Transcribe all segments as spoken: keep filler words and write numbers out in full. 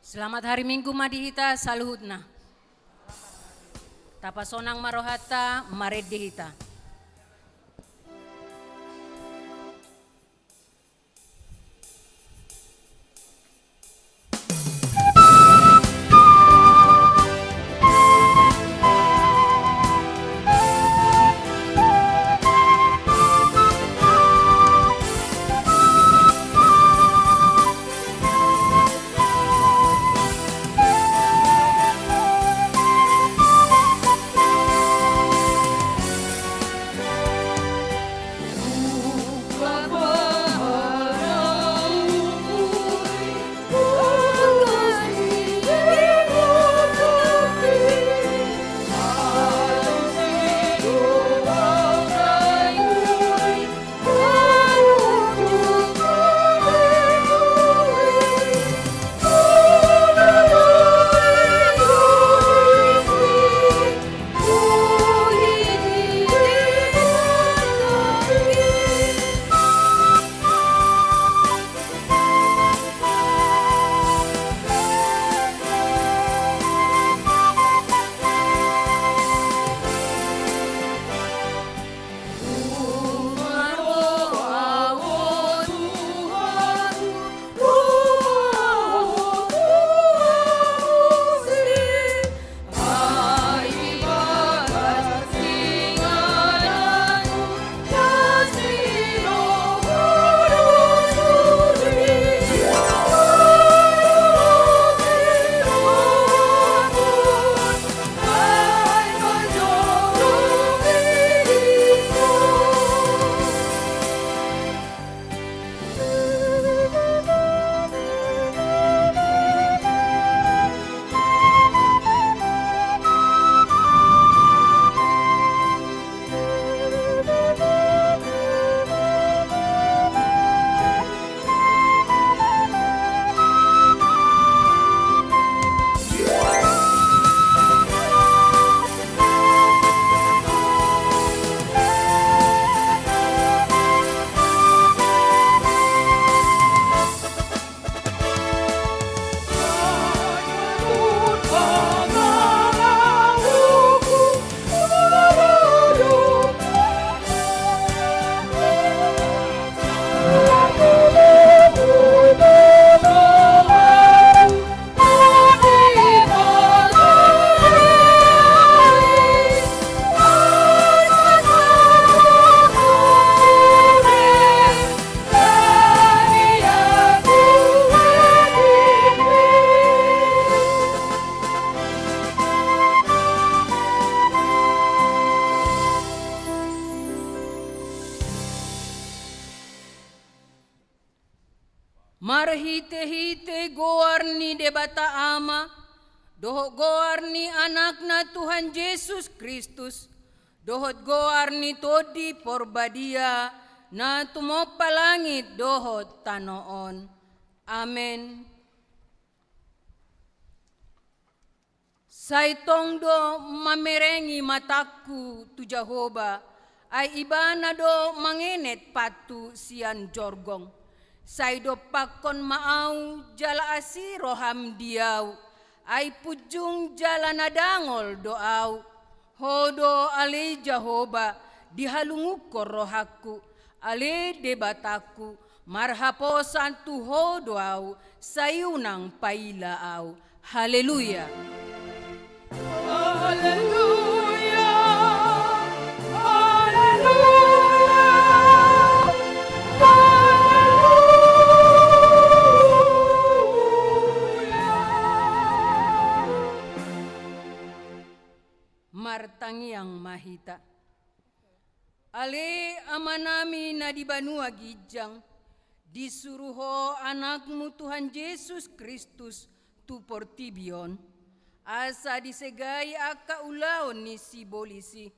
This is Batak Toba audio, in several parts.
Selamat hari Minggu ma di hita saluhutna. Tapasonang ma rohanta, marende hita. Marhitehite goar ni Debata Ama, dohot goar ni Anakna Tuhan Jesus Kristus, dohot goar ni Tondi Porbadia, na tumompa langit dohot tano on. Amen. Sai tong do mamerengi matangku tu Jahowa, ai Ibana do mangenet pathu sian jorgong. Sai dompakkon ma ahu jala asi roham di ahu, ai punjung jala na dangol do ahu. Ho do ale Jahowa, dihalungunhon rohangku, ale Debatangku, marhaposan tu Ho do ahu, sai unang paila ahu. Haleluya. Haleluya. Haleluya. Haleluya. Martangiang ma hita. Ale Amanami na di banua ginjang, Disuru Ho Anakmu Tuhan Jesus Kristus tu portibi on, asa disegai angka ulaon ni sibolis i.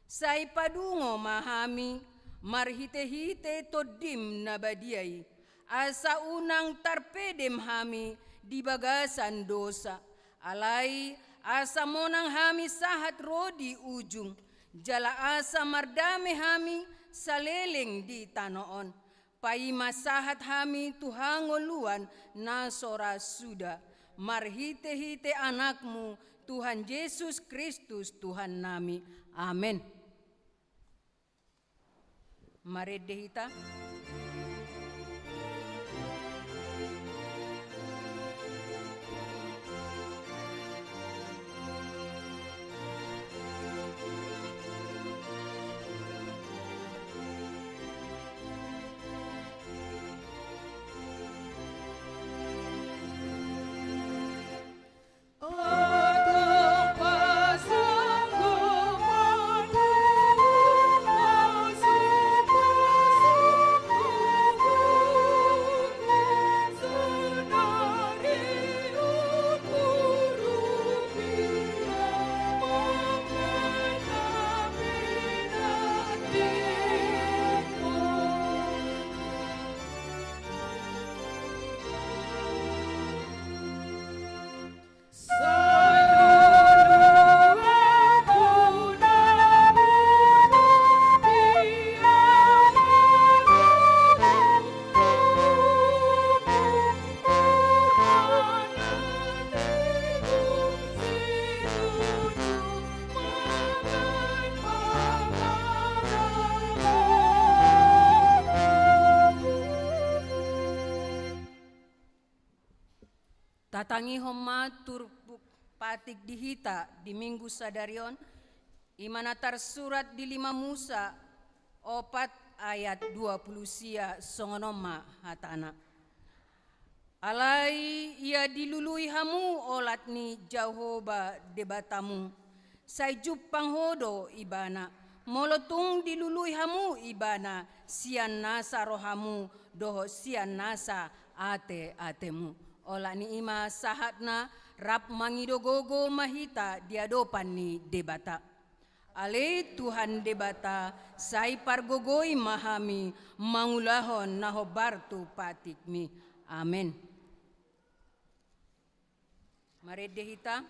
Sai padungo ma hami marhite-hite Tondim na badia i, asa unang tarpedem hami di bagasan dosa. Alai asa monang hami sahat ro di ujung, jala asa mardame hami saleleng di tano on. Paima sahat hami tu hangoluan na so ra suda, marhite-hite Anakmu, Tuhan Jesus Kristus, Tuhannami. Amen. Marende hita. Tatangihon ma turpuk patik di hita di Minggu sadari on, i ma na tarsurat di lima Musa opat ayat dua pulu sia, songon on ma hatana. Alai ia dilului hamu olat ni Jahowa Debatamu, sai jumpang ho do Ibana. Molo tung dilului hamu Ibana sian nasa rohamu dohot sian nasa ate-atemu. Olat ni i ma sahatna, rap mangido gogo ma hita di adopan ni Debata. Ale Tuhan Debata, sai pargogoi ma hami mangulahon na hombar tu patikmi. Amen. Marende hita.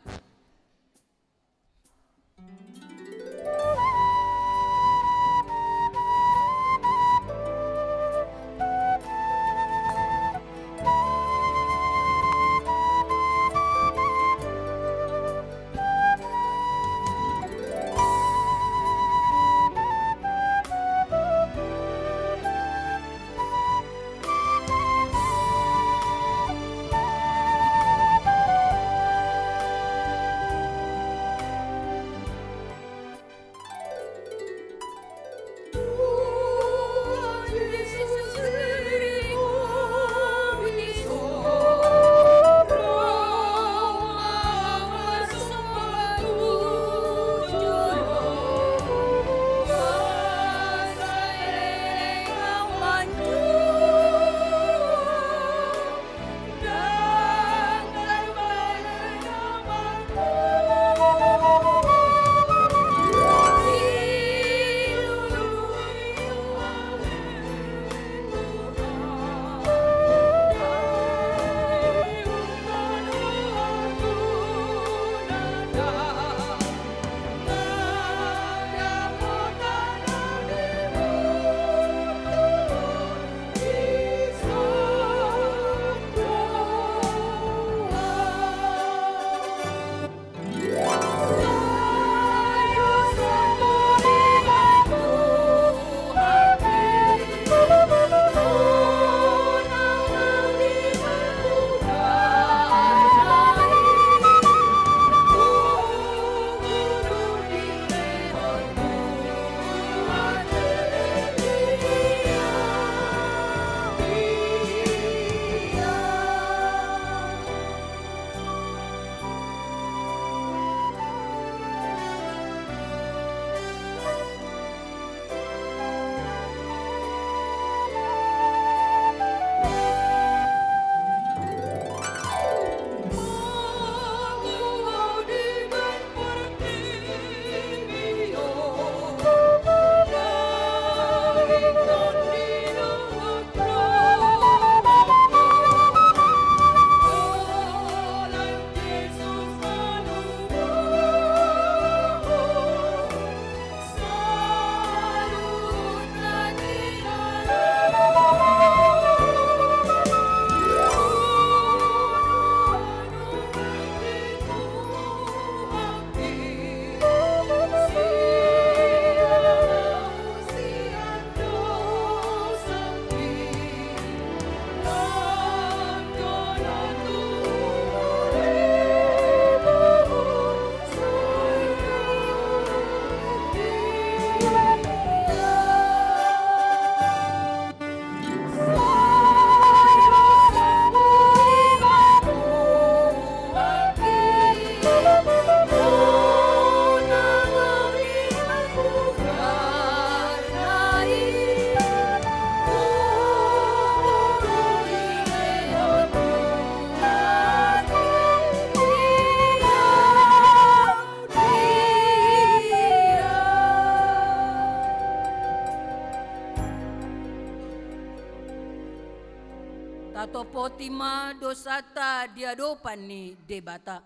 Poti ma dosanta di adopan ni Debata.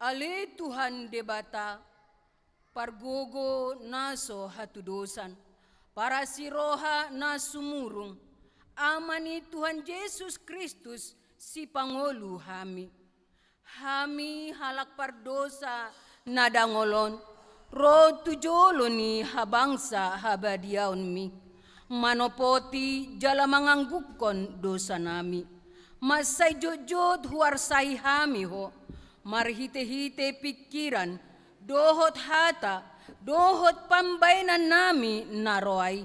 Ale Tuhan Debata, pargogo na so hatudosan, parasi roha na sumurung, Ama ni Tuhan Jesus Kristus, sipangolu hami. Hami halak pardosa na dangol on, ro tu jolo ni habangsa habadiaonmi, manopoti jala manganggukkon dosanami. Mansai jotjot huarsai hami ho, marhitehite pingkiran, dohot hata, dohot pambaenannami na ro ai.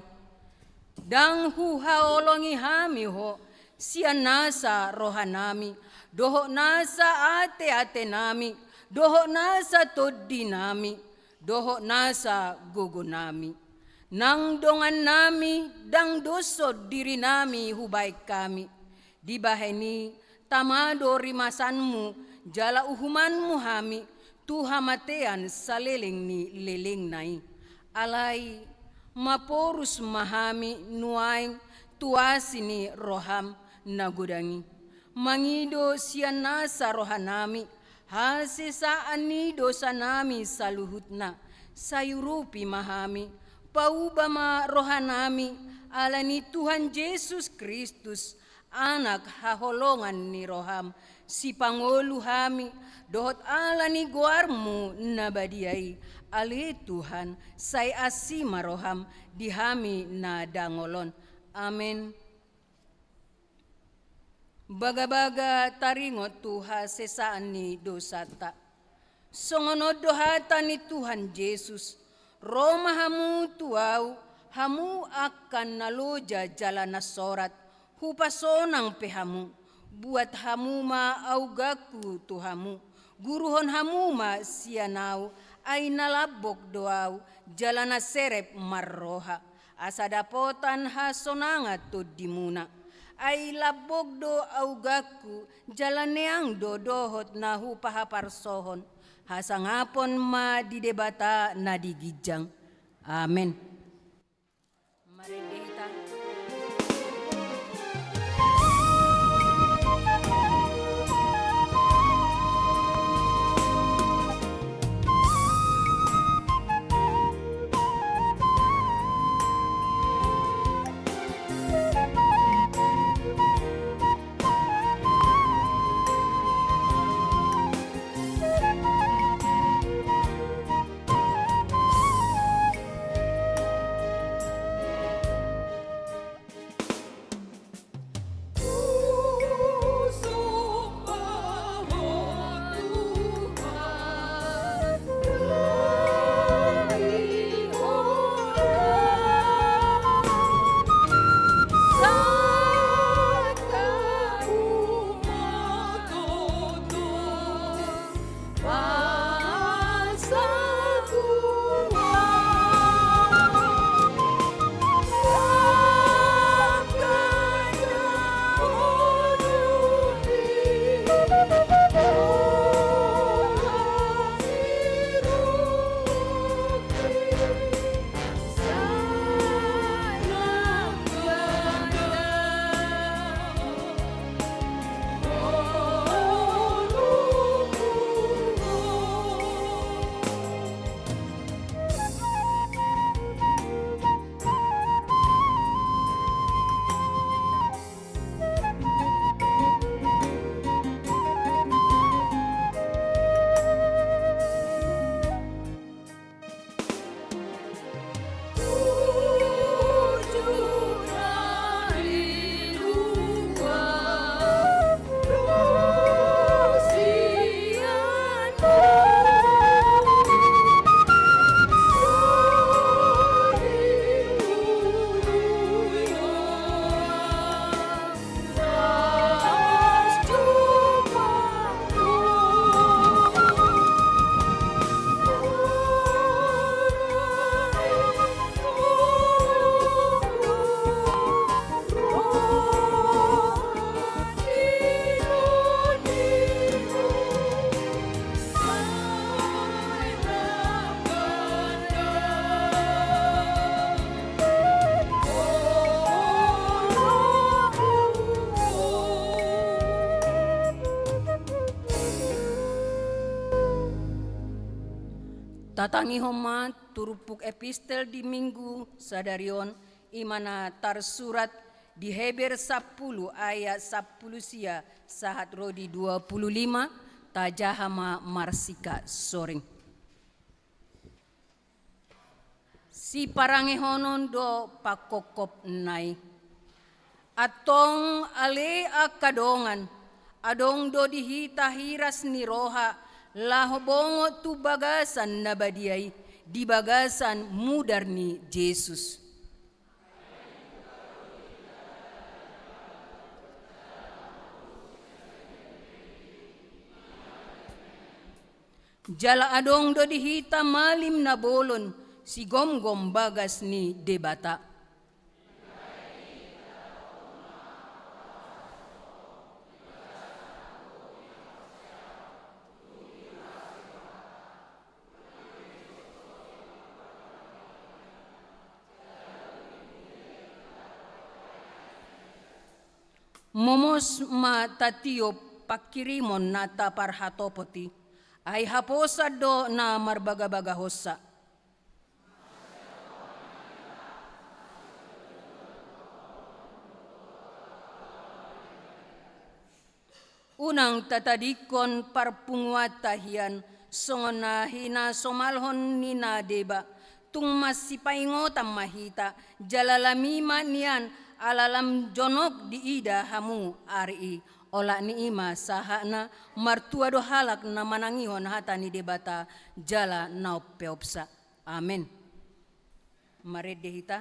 Ndang huhaholongi hami ho, sian nasa rohanami, dohot nasa ateatenami, dohot nasa tondinami, dohot nasa gogonami. Nang dongannami ndang doshon dirinami hubaen hami. Dibahen i, tama do rimasanmu, jala uhumanmu hami, tu hamatean saleleng ni lelengna i. Alai, maporus ma hami nuaeng tu asi ni roham na godang i. Mangido sian nasa rohanami, hasesaan ni dosanami saluhutna, sai urupi ma hami, pauba ma rohanami, ala ni Tuhan Jesus Kristus, Anak haholongan ni roham, sipangolu hami, dohot ala ni goarmu na badia i, ale Tuhan, sai asi ma roham di hami na dangol on. Amen. Bagabaga taringot tu hasesaan ni dosanta. Songon on do hata ni Tuhan Jesus, ro ma hamu tu ahu, hamu angka na loja jala na sorat, hupasonang pe hamu, buat hamu ma auganku tu hamu, guruhon hamu ma sian ahu, ai na lambok do ahu, jala na serep marroha. Asa dapotan hasonangan tondimuna. Ai lambok do auganku, jala neang do dohot na hupahaparsohon. Hasangapon ma di Debata na di ginjang. Amen. Marende hita. Tatangihon ma turpuk epistel di Minggu sadari on, i ma na tarsurat di Heber sampulu ayat sampulu sia sahat ro di dua pulu lima, tajaha ma marsisoreng. Siparangehonon do pangkophopna i. Antong ale angka dongan, adong do di hita hiras ni roha, laho bongot tu bagasan na badia i, di bagasan mudar ni Jesus. Jala adong do di hita malim na bolon, sigomgom bagas ni Debata. Momos ma tatiop pangkirimon na taparhatopot i, ai haposan do na marbagabagahonsa. Unang tatadingkon parpunguanta hian, songon na hinasomalhon ni na deba, tung masipaingotan ma hita, jala lam i ma nian, ala lam jonok diida hamu ari i, olat ni i ma sahatna, martua do halak na manangihon hata ni Debata, jala na umpeopsa. Amen. Marende hita.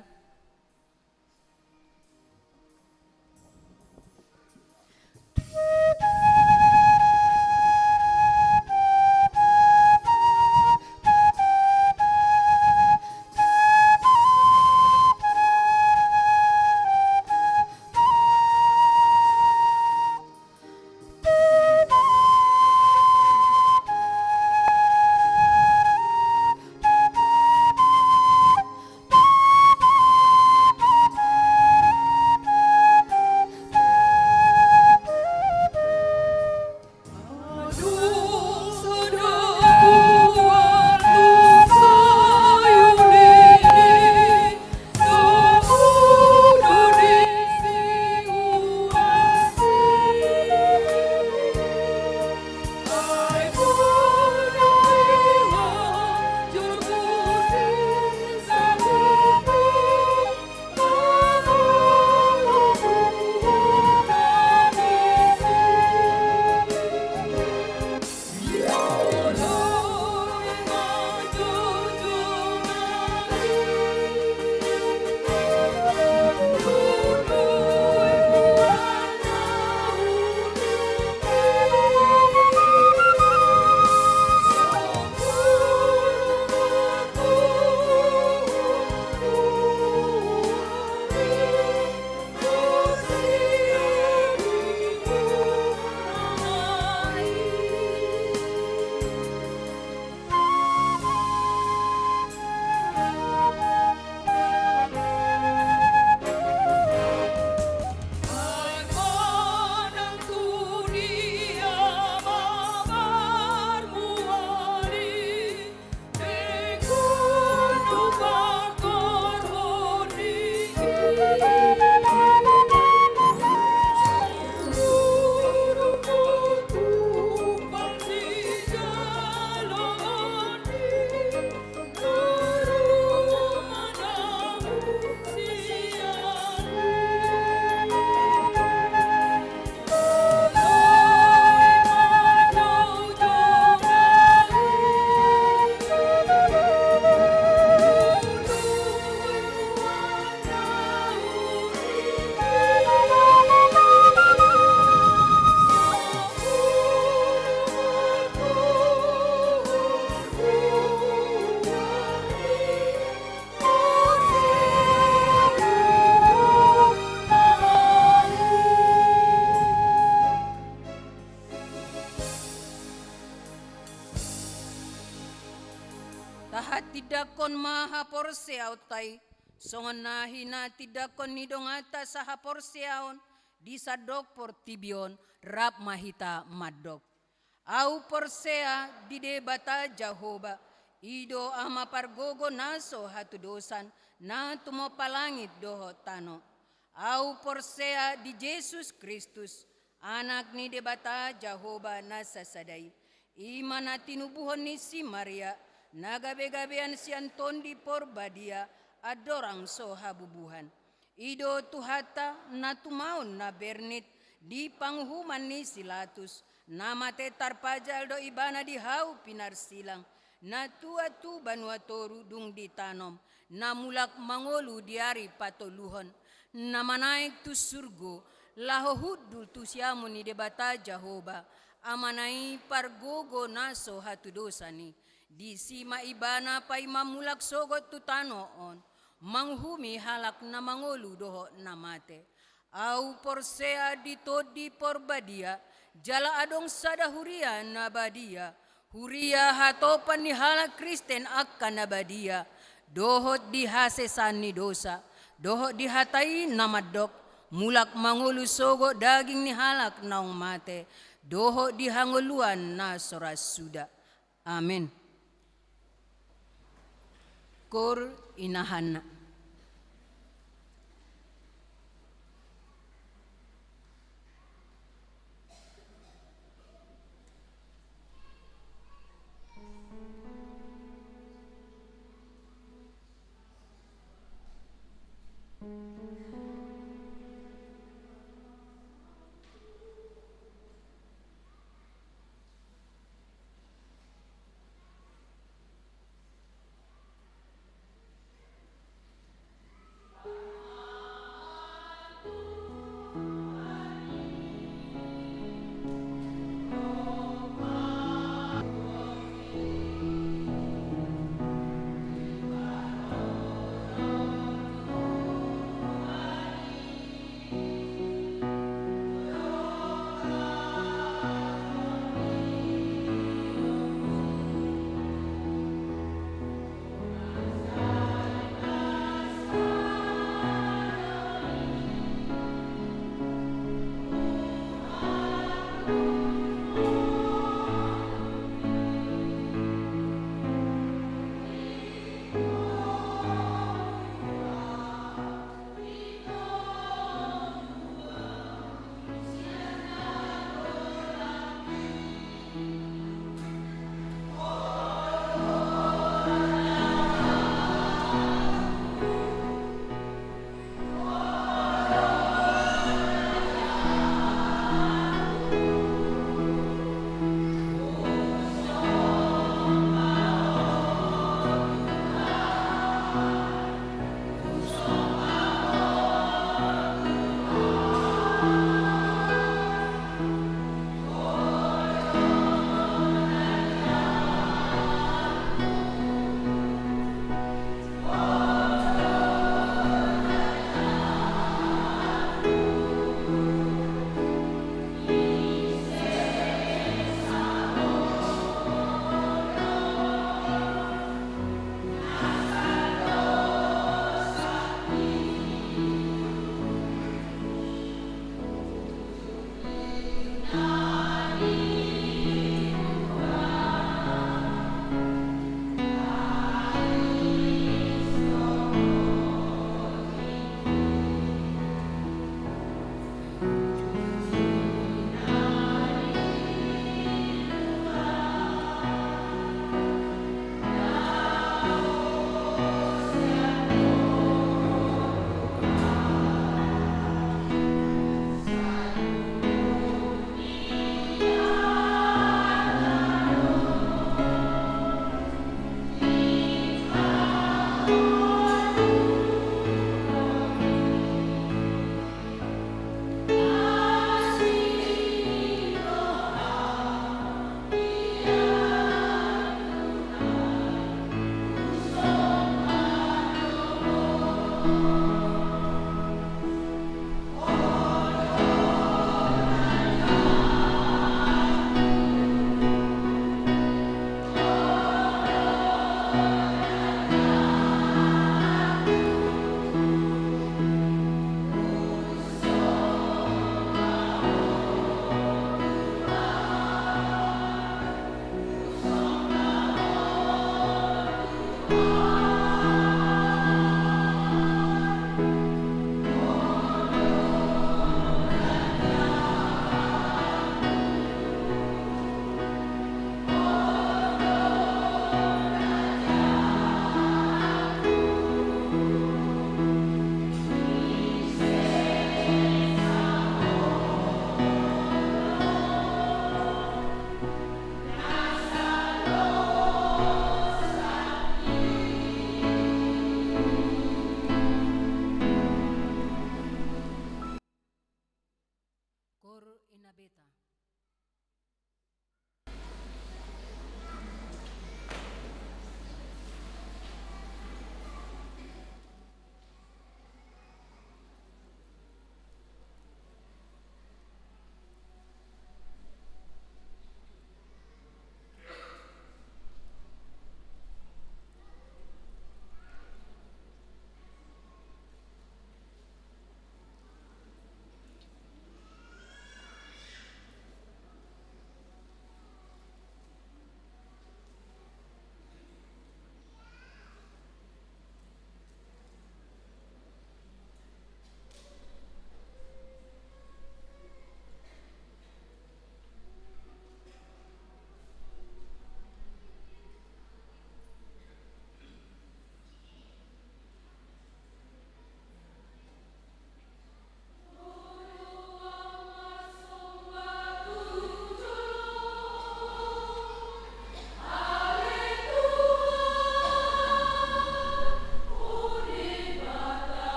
Tahatindangkon ma haporseaonta i, songon na hinatindangkon ni donganta sahaporseaon di sandok portibi on, rap ma hita mandok. Ahu porsea di Debata Jahowa, I do Ama pargogo na so hatudosan, na tumompa langit dohot tano. Ahu porsea di Jesus Kristus, Anak ni Debata Jahowa na sasada i. I ma na tinubuhon ni si Maria, na gabegabean sian Tondi Porbadia, andorang so habubuhan. I do Tuhanta na tumaon na bernit di panguhuman ni si Latus, na mate tarpajal do ibana di hau pinarsilang, na tua tu banua toru dung ditanom, na mulak mangolu di ari patoluhon, na manaek tu surgo, laho hundul tu siamun ni Debata Jahowa, Amana i pargogo na so hatudosan i. Disi ma ibana paima mulak sogot tu tano on, manguhumi halak na mangolu dohot na mate. Ahu porsea di Tondi Porbadia, jala adong sada huria na badia, huria hatopan ni halak Kristen angka na badia, dohot di hasesaan ni dosa, dohot di hata i na mandok, mulak mangolu sogot daging ni halak naung mate, dohot di hangoluan na so ra suda. Amen. Koor inahanna.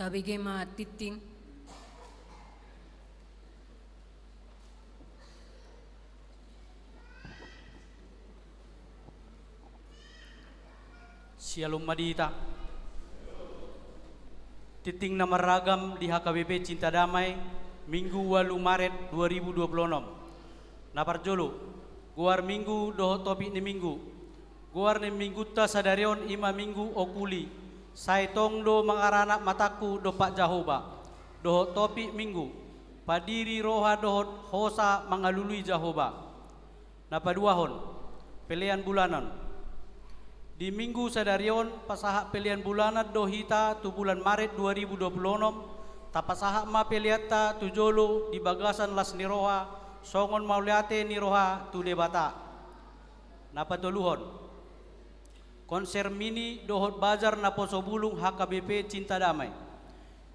Tabege ma tingting. Sialom ma di hita. Tingting na marragam di H K B P Cinta Damai, Minggu ualu Maret dua ribu dua puluh enam. Na parjolo, goar Minggu dohot topik ni Minggu. Goar ni Minggunta sadari on i ma Minggu Okuli. Sai tong do mangaranak matangku dompak Jahowa. Dohot topik Minggu, padiri roha dohot hosa mangalului Jahowa. Na paduahon, pelean bulanan. Di Minggu sadari on, pasahat pelean bulanan do hita tu bulan Maret dua ribu dua puluh enam, tapasahat ma peleanta tu jolo di bagasan las ni roha, songon mauliate ni roha tu Debata. Na patoluhon, konser mini dohot bazar naposo bulung H K B P Cinta Damai.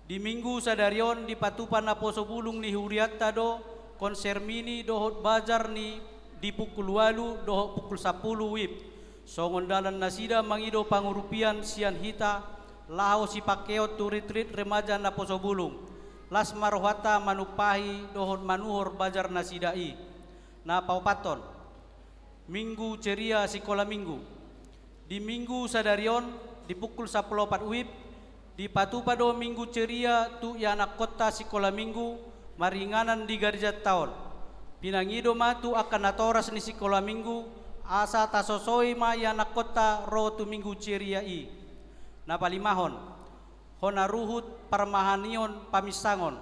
Di Minggu sadari on dipatupa naposo bulung ni hurianta do konser mini dohot bazar ni di pukul ualu dohot pukul sampulu wib. Songon dalan nasida mangido pangurupian sian hita laho sipangkeon tu ritrit remaja naposo bulung. Las ma rohanta manumpahi dohot manuhor bazar nasida i. Na paopathon, Minggu ceria sikola Minggu. Di Minggu sadari on, di pukul sampulu opat wib, dipatupa do Minggu ceria tu ianakkonta sikola Minggu maringanan di garejanta on. Pinangido ma tu angka natoras ni sikola Minggu, asa tasosoi ma ianakkonta ro tu Minggu ceria i. Na palimahon, hona ruhut parmahanion paminsangon.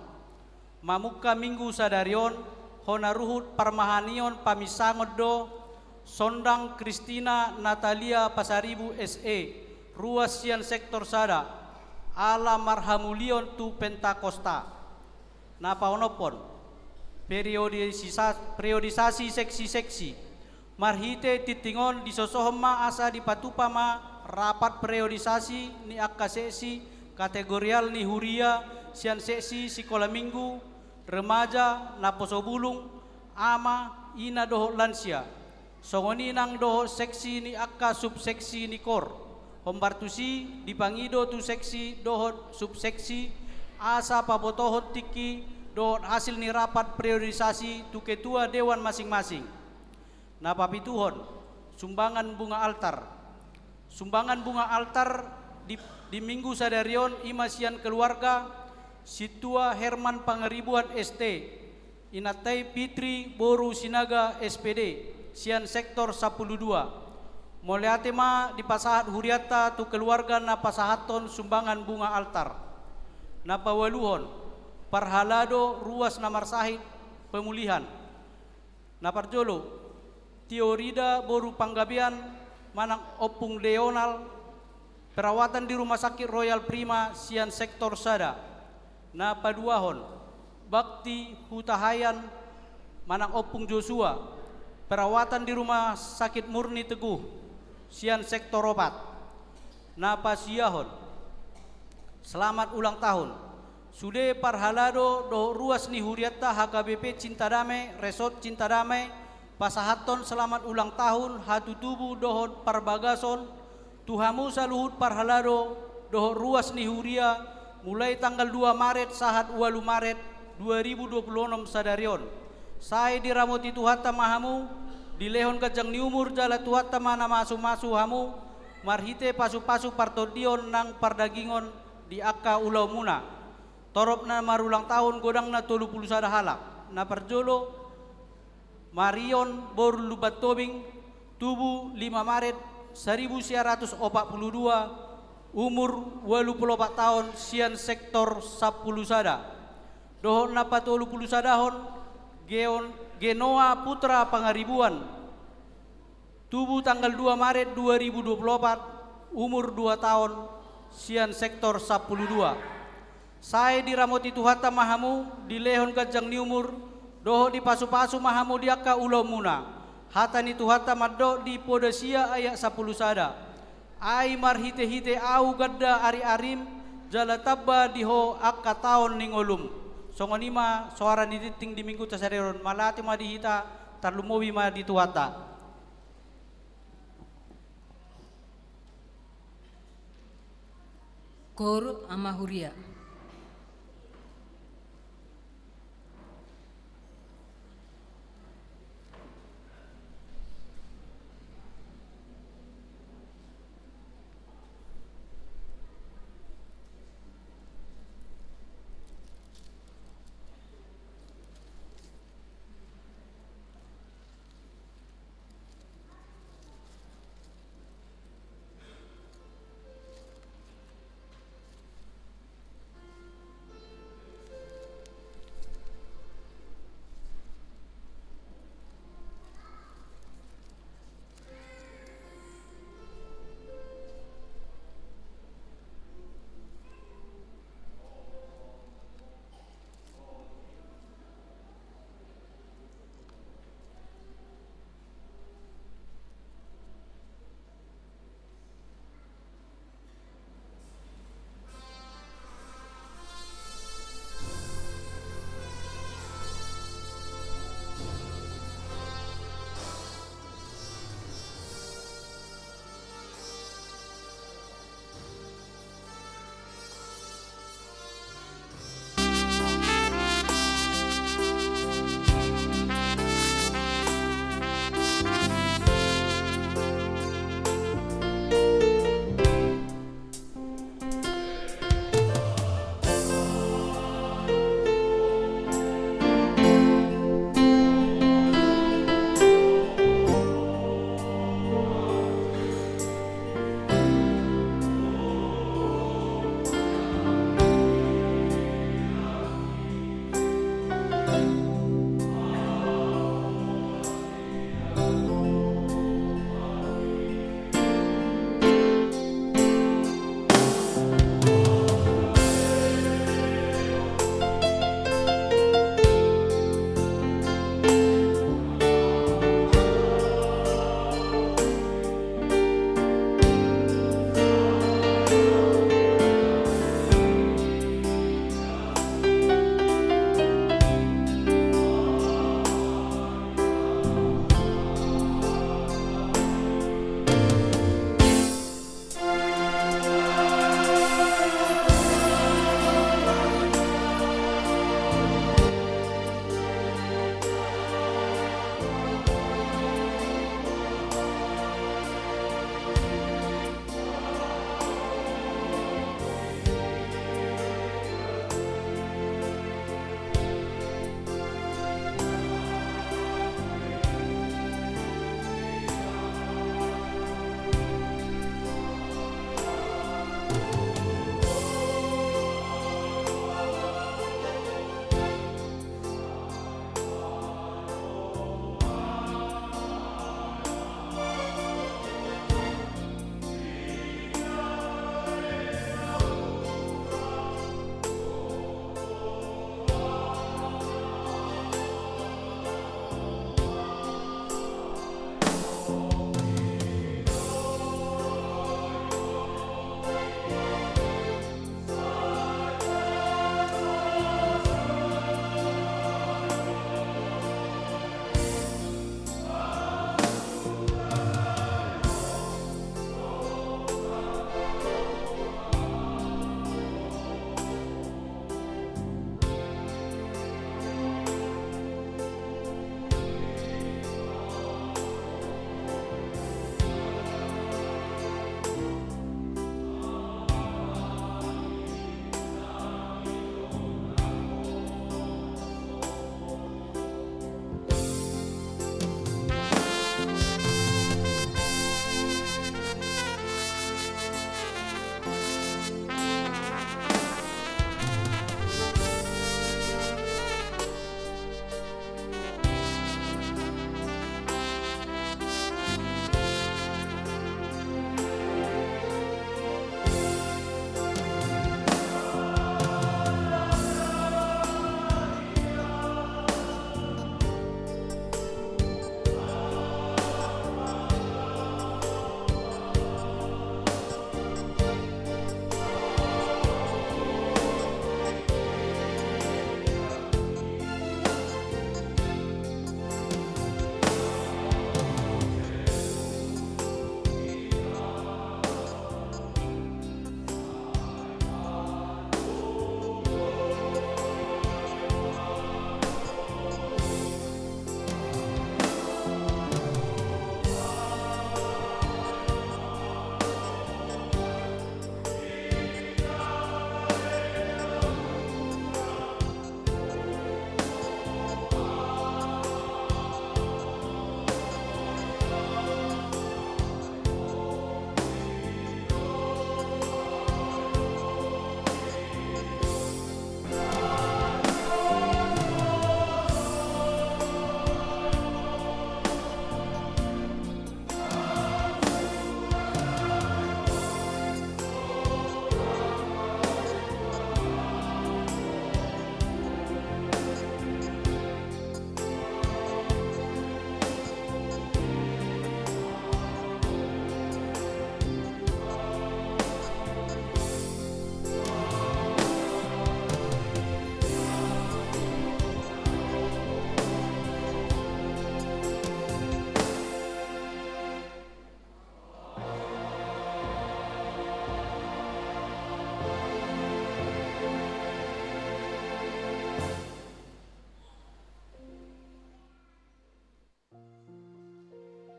Mamungka Minggu sadari on, hona ruhut parmahanion paminsangon do Sondang Kristina Natalia Pasaribu S E, ruas sian sektor sada, ala marhamulion tu Pentakosta. Na paonomhon, periodisisa-, periodisasi seksi-seksi. Marhite tingting on disosohon ma asa dipatupa ma rapat periodisasi ni angka seksi kategorial ni huria sian seksi sikola Minggu, remaja, naposo bulung, ama, ina dohot lansia. Songon i nang dohot seksi ni angka subseksi ni kor. Hombar tusi dipangido tu seksi dohot subseksi asa pabotohon tingki dohot hasil ni rapat periodisasi tu ketua dewan masing-masing. Na papituhon, sumbangan bunga altar. Sumbangan bunga altar di, di Minggu sadari on i ma sian keluarga Sintua Herman Pangaribuan S T, inanta i Fitri boru Sinaga S P D, sian sektor sampulu dua. Mauliate ma dipasahat hurianta tu keluarga na pasahathon sumbangan bunga altar. Na paualuhon, parhalado ruas na marsahit pemulihan. Na parjolo, Tio Rida boru Panggabean manang Ompung Deonal, perawatan di Rumah Sakit Royal Prima sian sektor sada. Na paduahon, Bakti Hutahayan manang Ompung Joshua, perawatan di Rumah Sakit Murni Teguh sian sektor opat. Na pasiahon, selamat ulang tahun. Sude parhalado dohot ruas ni hurianta H K B P Cinta Damai, Resort Cinta Damai, pasahathon selamat ulang tahun, hatutubu dohot parbagason, tu hamu saluhut parhalado dohot ruas ni huria, mulai tanggal dua Maret sahat ualu Maret dua ribu dua puluh enam sadari on. Sai diramoti Tuhanta ma hamu, dilehon ganjang ni umur jala Tuhanta ma na mamasu-masu hamu, marhite pasu-pasu partondion nang pardagingon di angka ulaonmuna. Torop na marulang tahun godangna tolu pulu sada halak. Na parjolo, Marion boru Lumban Tobing, tubu lima Maret saribu sia ratus opat pulu dua, umur ualu pulu opat taon, sian sektor sampulu sada. Dohot na patolu pulu sadahon, Geon-, Genoa Putra Pangaribuan, tubu tanggal dua Maret dua ribu dua pulu opat, umur dua taon, sian sektor sampulu dua. Sai diramoti Tuhanta ma hamu, dilehon ganjang ni umur, dohot dipasu-pasu ma hamu di angka ulaonmuna. Hata ni Tuhanta mandok di Poda sia ayat sampulu sada. Ai marhite-hite ahu ganda ari-arim, jala tamba di ho angka taon ni ngolum. Songon i ma soara ni tingting di Minggunta sadari on, mauliate ma di hita, tarlumobi ma di Tuhanta. Koor ama huria.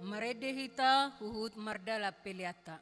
Marende hita huhut mardalan peleanta.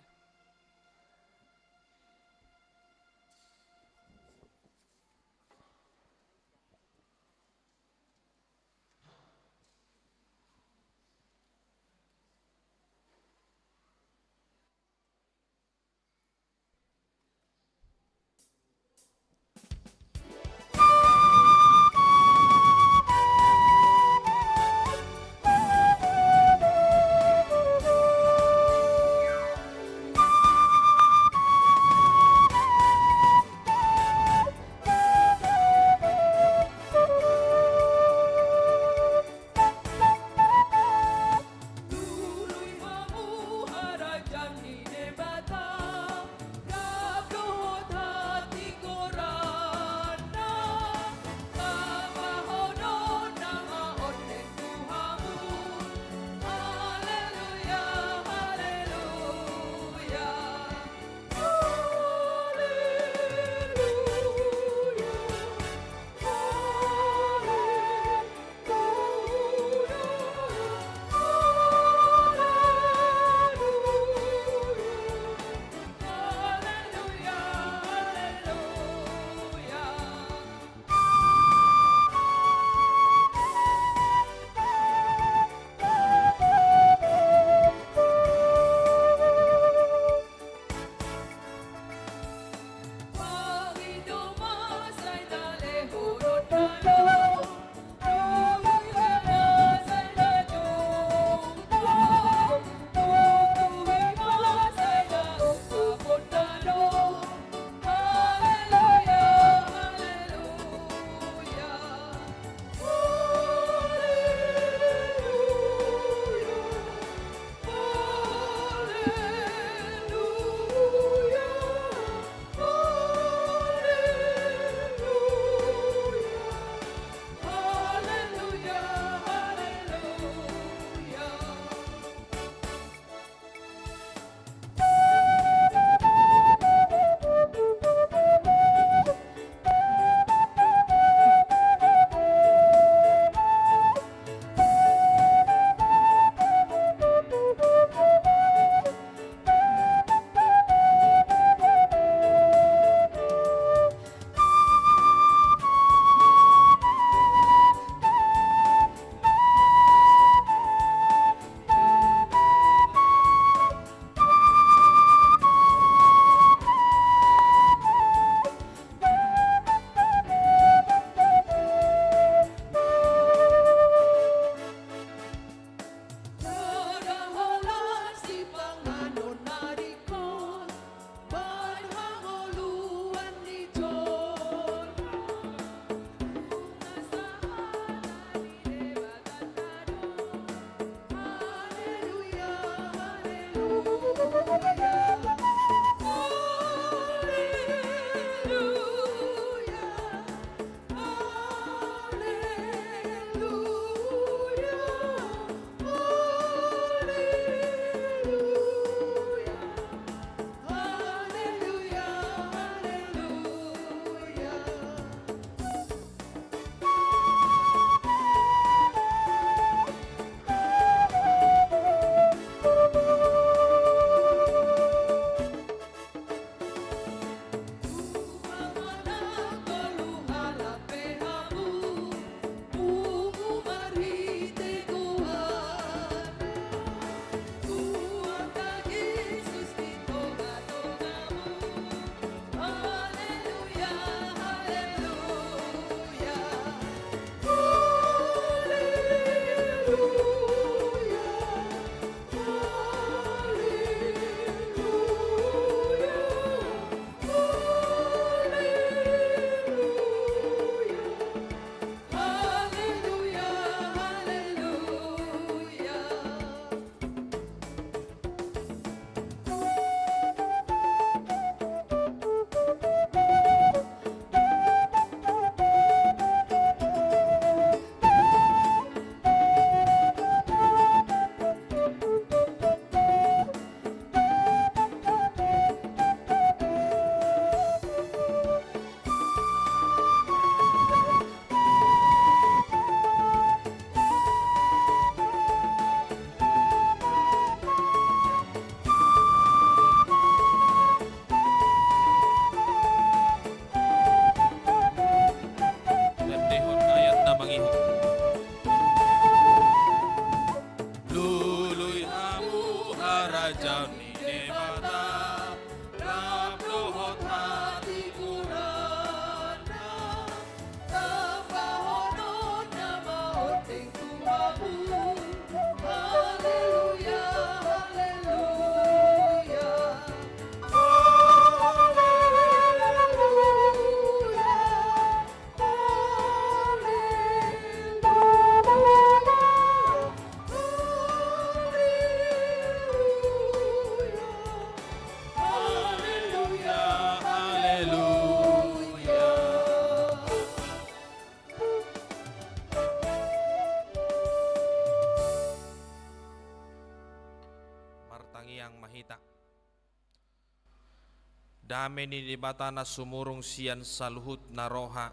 Dame ni Debata na sumurung sian saluhut na roha,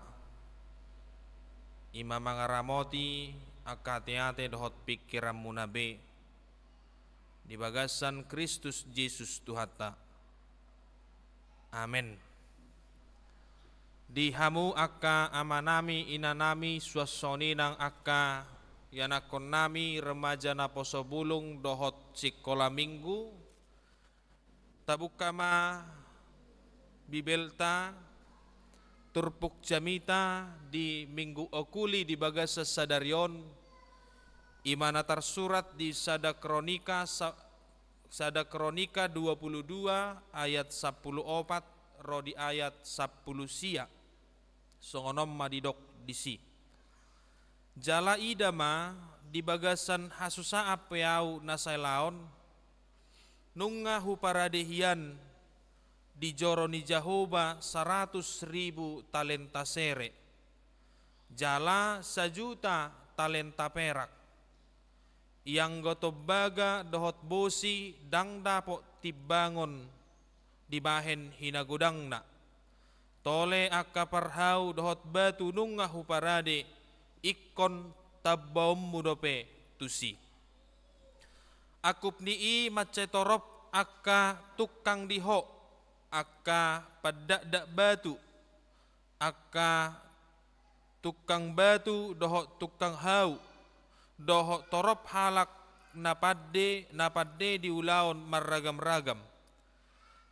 i ma mangaramoti angka ateate dohot pingkiranmuna be, di bagasan Kristus Jesus Tuhanta. Amen. Di hamu angka amanami, inanami, suang songon i nang angka ianakkonnami, remaja naposo bulung dohot sikola minggu, tabuka ma Bibelta, turpuk jamita di Minggu Okuli di bagasan sadari on, i ma na tarsurat di Sada Kronika sa-, Sada Kronika dua pulu dua ayat sampulu opat ro di ayat sampulu sia. Songon on ma didok disi: Jala ida ma, di bagasan hasusaan pe ahu na sai laon, nunga huparade hian di joro ni Jahowa saratus ribu talenta sere, jala sajuta talenta perak. Ianggo tombaga dohot bosi ndang dapot timbangon dibahen hinagodangna. Tole angka parhau dohot batu nunga huparade, ingkon tambaonmu dope tusi. Angkup ni i mansai torop angka tungkang di ho, angka pandakdak batu, angka tungkang batu dohot tungkang hau, dohot torop halak na pande, na pande di ulaon marragam-ragam.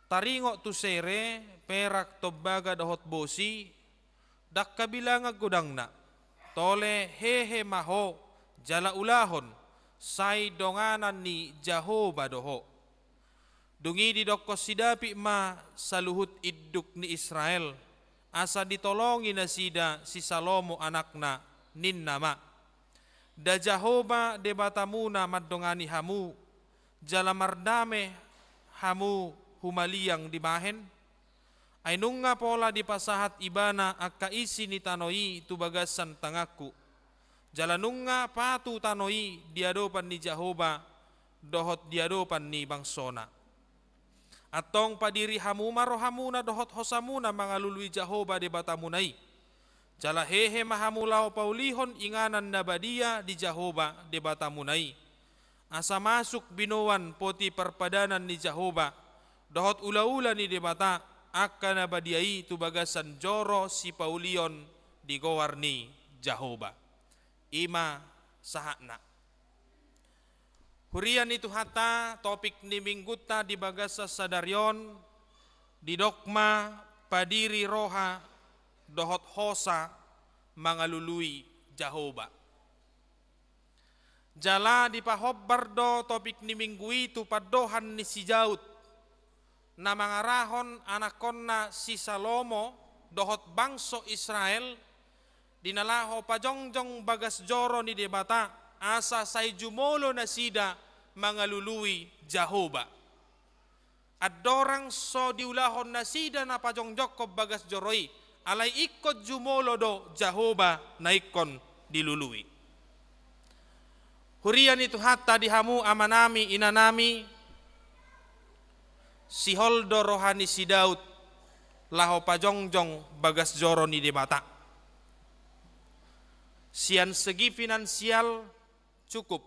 Taringot tu sere, perak, tombaga dohot bosi, ndang habilangan godangna. Tole hehe ma ho jala ulahon, sai donganan ni Jahowa do ho. Dung i didokkon si Daud ma saluhut induk ni Israel, asa ditolongi nasida si Salomo anakna, ninna ma: Nda Jahowa Debatamuna mandongani hamu, jala mardame hamu humaliang dibahen? Ai nunga pola dipasahat Ibana angka isi ni tano i tu bagasan tanganku, jala nunga patu tano i di adopan ni Jahowa dohot di adopan ni bangsona. Antong padiri hamu ma rohamuna dohot hosamuna mangalului Jahowa Debatamuna i. Jala hehe ma hamu laho paulihon inganan na badia di Jahowa Debatamuna i, asa masuk binoan poti parpadanan ni Jahowa dohot ulaula ni Debata angka na badia i tu bagasan joro sipaulion di goar ni Jahowa. I ma sahatna. Huria ni Tuhanta, topik ni minggunta di bagasan sadari on, didok ma padiri roha dohot hosa mangalului Jahowa. Jala dipahombar do topik ni minggu i tu pandohan ni si Daud, na mangarahon anakkonna si Salomo dohot bangso Israel, di na laho pajongjong bagas joro ni Debata, asa sai jumolo nasida mangalului Jahowa. Andorang so diulahon nasida na pajongjongkon bagas joro i, alai ingkon jumolo do Jahowa na ingkon dilului. Huria ni Tuhanta, di hamu amanami, inanami, sihol do roha ni si Daud laho pajongjong bagas joro ni Debata. Sian segi finansial cukup.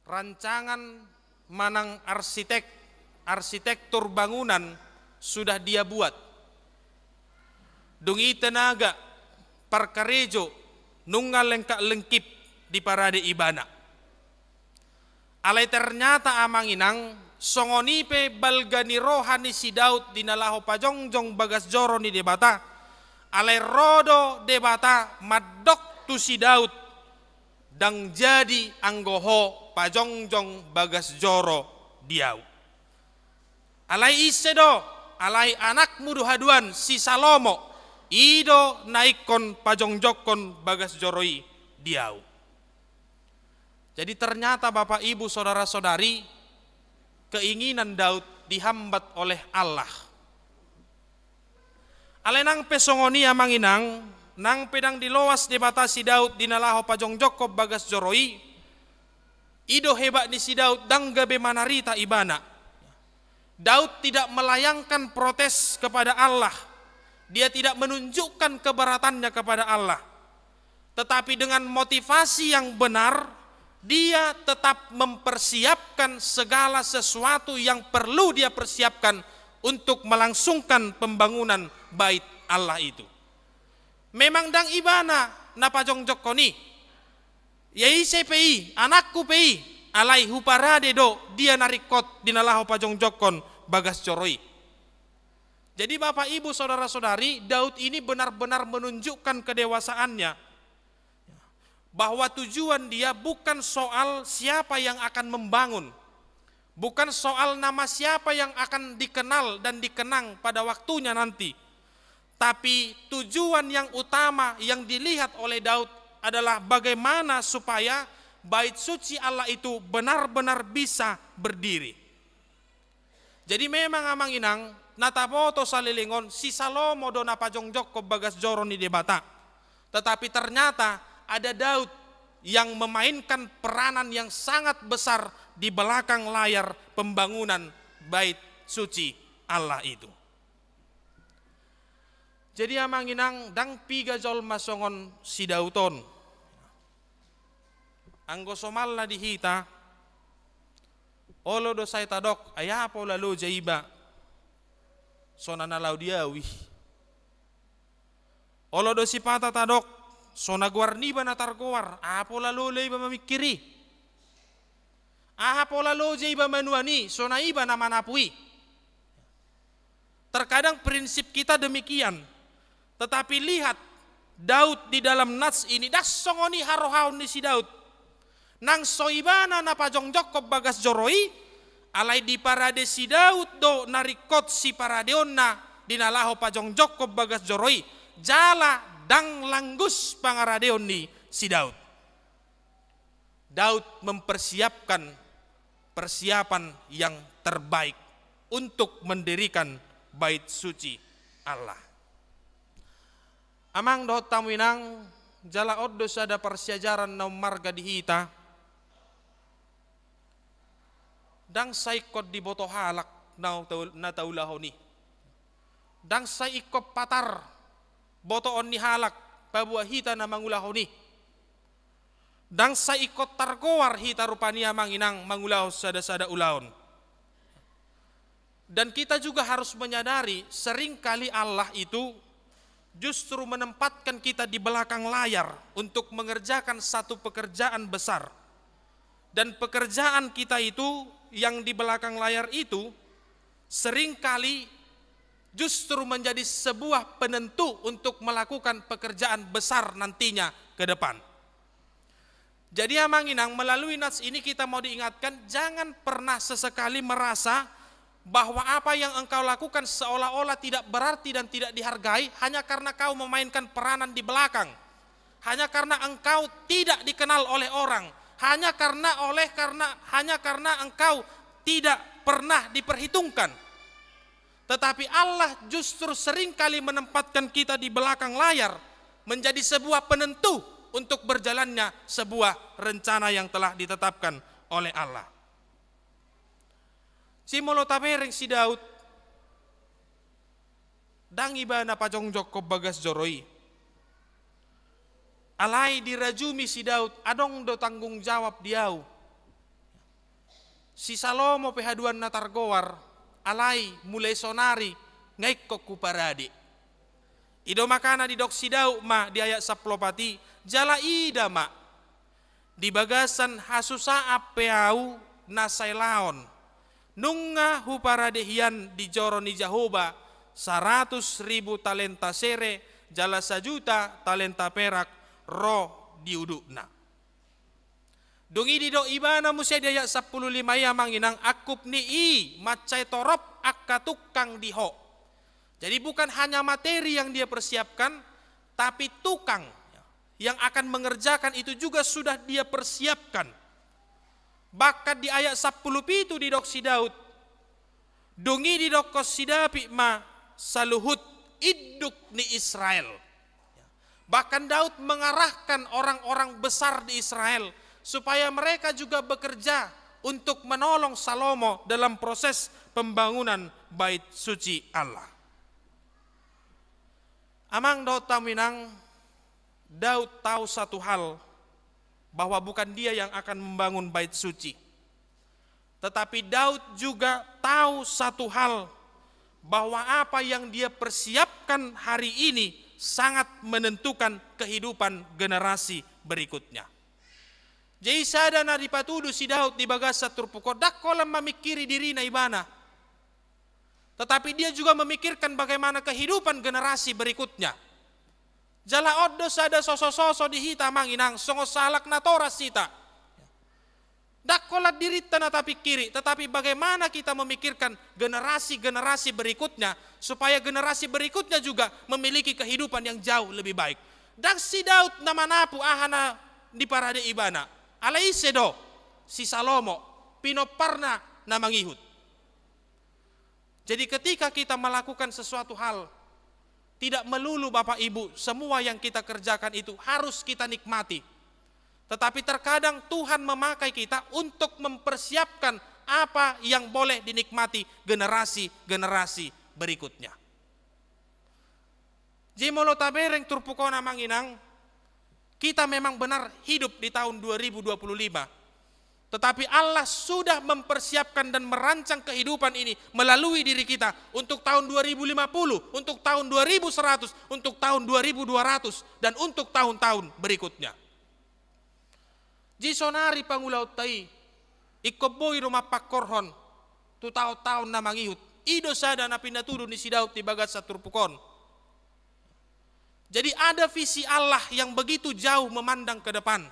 Rancangan manang arsitek, arsitektur bangunan sudah dia buat. Dung i tenaga, parkarejo, nunga lengkap lengkip diparade ibana. Alai ternyata, amang inang, songon i pe balga ni roha ni si Daud di na laho pajongjong bagas joro ni Debata, alai ro do Debata mandok tu si Daud: Ndang jadi anggo ho pajongjong bagas joro di ahu. Alai ise do? Alai anakmu do haduan, si Salomo, i do na ingkon pajongjongkon bagas joro i di ahu. Jadi ternyata, Bapak, Ibu, saudara-saudari, keinginan Daud dihambat oleh Allah. Alai nang pe songon i, amang inang, nang pe ndang diloas Debata si Daud di na laho pajongjongkon bagas joro i, i do hebat ni si Daud, ndang gabe manarita ibana. Daud tidak melayangkan protes kepada Allah. Dia tidak menunjukkan keberatannya kepada Allah. Tetapi dengan motivasi yang benar, dia tetap mempersiapkan segala sesuatu yang perlu dia persiapkan untuk melangsungkan pembangunan bait Allah itu. Memang ndang ibana na pajongjongkon i. Ia ise pe i, anakku pe i, alai huparade do dia na ringkot di na laho pajongjongkon bagas joro i. Jadi, Bapak, Ibu, saudara-saudari, Daud ini benar-benar menunjukkan kedewasaannya, bahwa tujuan dia bukan soal siapa yang akan membangun, bukan soal nama siapa yang akan dikenal dan dikenang pada waktunya nanti, tapi tujuan yang utama yang dilihat oleh Daud adalah bagaimana supaya bait suci Allah itu benar-benar bisa berdiri. Jadi memang, Amang Inang, na taboto saleleng on, si Salomo do na pajongjongkon bagas joro ni Debata. Tetapi ternyata ada Daud yang memainkan peranan yang sangat besar di belakang layar pembangunan bait suci Allah itu. Jadi, Amang Inang, ndang piga jolma songon si Daud on. Anggo somalna di hita, olo do sai tadok, ai aha pola loja iba, so na na laho di ahu i. Olo do sipata tadok, so na goar niba na targoar, aha pola loja iba mamingkir i. Aha pola loja iba manuan i, so na iba na manapu i. Terkadang prinsip kita demikian. Tetapi lihat, Daud di dalam nats ini, ndang songon i harohaon ni si Daud. Nang so ibana na pajongjongkon bagas joro i, alai diparade si Daud do na ringkot siparadeonna di na laho pajongjongkon bagas joro i, jala ndang langgus pangaradeon ni si Daud. Daud mempersiapkan persiapan yang terbaik untuk mendirikan bait suci Allah. Amang dohot hamu Inang, jala on do sada parsiajaran na ummarga di hita. Ndang sai ingkon diboto halak na taul-, na taulahon i. Ndang sai ingkon patar botoon ni halak paboa hita na mangulahon i. Ndang sai ingkon targoar hita rupani, Amang Inang, mangulahon sada-sada ulaon. Dan kita juga harus menyadari, seringkali Allah itu justru menempatkan kita di belakang layar untuk mengerjakan satu pekerjaan besar. Dan pekerjaan kita itu yang di belakang layar itu seringkali justru menjadi sebuah penentu untuk melakukan pekerjaan besar nantinya ke depan. Jadi, Amang Inang, melalui nats ini kita mau diingatkan, jangan pernah sesekali merasa bahwa apa yang engkau lakukan seolah-olah tidak berarti dan tidak dihargai hanya karena kau memainkan peranan di belakang, hanya karena engkau tidak dikenal oleh orang, hanya karena oleh karena hanya karena engkau tidak pernah diperhitungkan. Tetapi Allah justru seringkali menempatkan kita di belakang layar, menjadi sebuah penentu untuk berjalannya sebuah rencana yang telah ditetapkan oleh Allah. Jadi molo tabereng si Daud, ndang ibana pajongjongkon bagas joro i. Alai dirajumi si Daud, adong do tanggung jawab di ahu. Si Salomo pe haduan na targoar, alai mulai sonari nga ingkon huparade. I do makana didok si Daud ma di ayat sampulu opat i, jala ida ma, di bagasan hasusaan pe ahu na sai laon, nunga huparade hian di joro ni Jahowa saratus ribu talenta sere jala sajuta talenta perak ro di udutna. Dung i didok ibana muse di ayat sampulu lima i, Amang Inang, angkup ni i mansai torop angka tungkang di ho. Jadi bukan hanya materi yang dia persiapkan, tapi tukang yang akan mengerjakan itu juga sudah dia persiapkan. Bahkan di ayat sampulu pitu didok si Daud, dung i didokkon si Daud ma saluhut induk ni Israel. Bahkan Daud mengarahkan orang-orang besar di Israel supaya mereka juga bekerja untuk menolong Salomo dalam proses pembangunan bait suci Allah. Amang dohot hamu inang, Daud tahu satu hal, bahwa bukan dia yang akan membangun bait suci. Tetapi Daud juga tahu satu hal, bahwa apa yang dia persiapkan hari ini sangat menentukan kehidupan generasi berikutnya. Jadi sada na dipatudu si Daud di bagasan turpuk on, ndang holan mamingkiri dirina ibana. Tetapi dia juga memikirkan bagaimana kehidupan generasi berikutnya. Jala on do sada sosososo di hita amang inang, songon sahalak natoras hita. Ndang holan dirinta na tapingkiri, tetapi bagaimana kita memikirkan generasi-generasi berikutnya, supaya generasi berikutnya juga memiliki kehidupan yang jauh lebih baik. Ndang si Daud na manapu aha na diparade ibana. Alai ise do? Si Salomo, pinomparna na mangihut. Jadi ketika kita melakukan sesuatu hal, tidak melulu Bapak Ibu, semua yang kita kerjakan itu harus kita nikmati. Tetapi terkadang Tuhan memakai kita untuk mempersiapkan apa yang boleh dinikmati generasi-generasi berikutnya. Jadi molo tabereng turpuk on amang inang, kita memang benar hidup di tahun dua ribu dua puluh lima. Tetapi Allah sudah mempersiapkan dan merancang kehidupan ini melalui diri kita untuk tahun dua ribu lima puluh, untuk tahun dua ribu seratus, untuk tahun dua ribu dua ratus, dan untuk tahun-tahun berikutnya. Jadi saonari pangulaonta i, ingkon boi do mampangkorhon tu taon-taon na mangihut. I do sada na pinatudu ni si Daud di bagasan turpuk on. Jadi ada visi Allah yang begitu jauh memandang ke depan.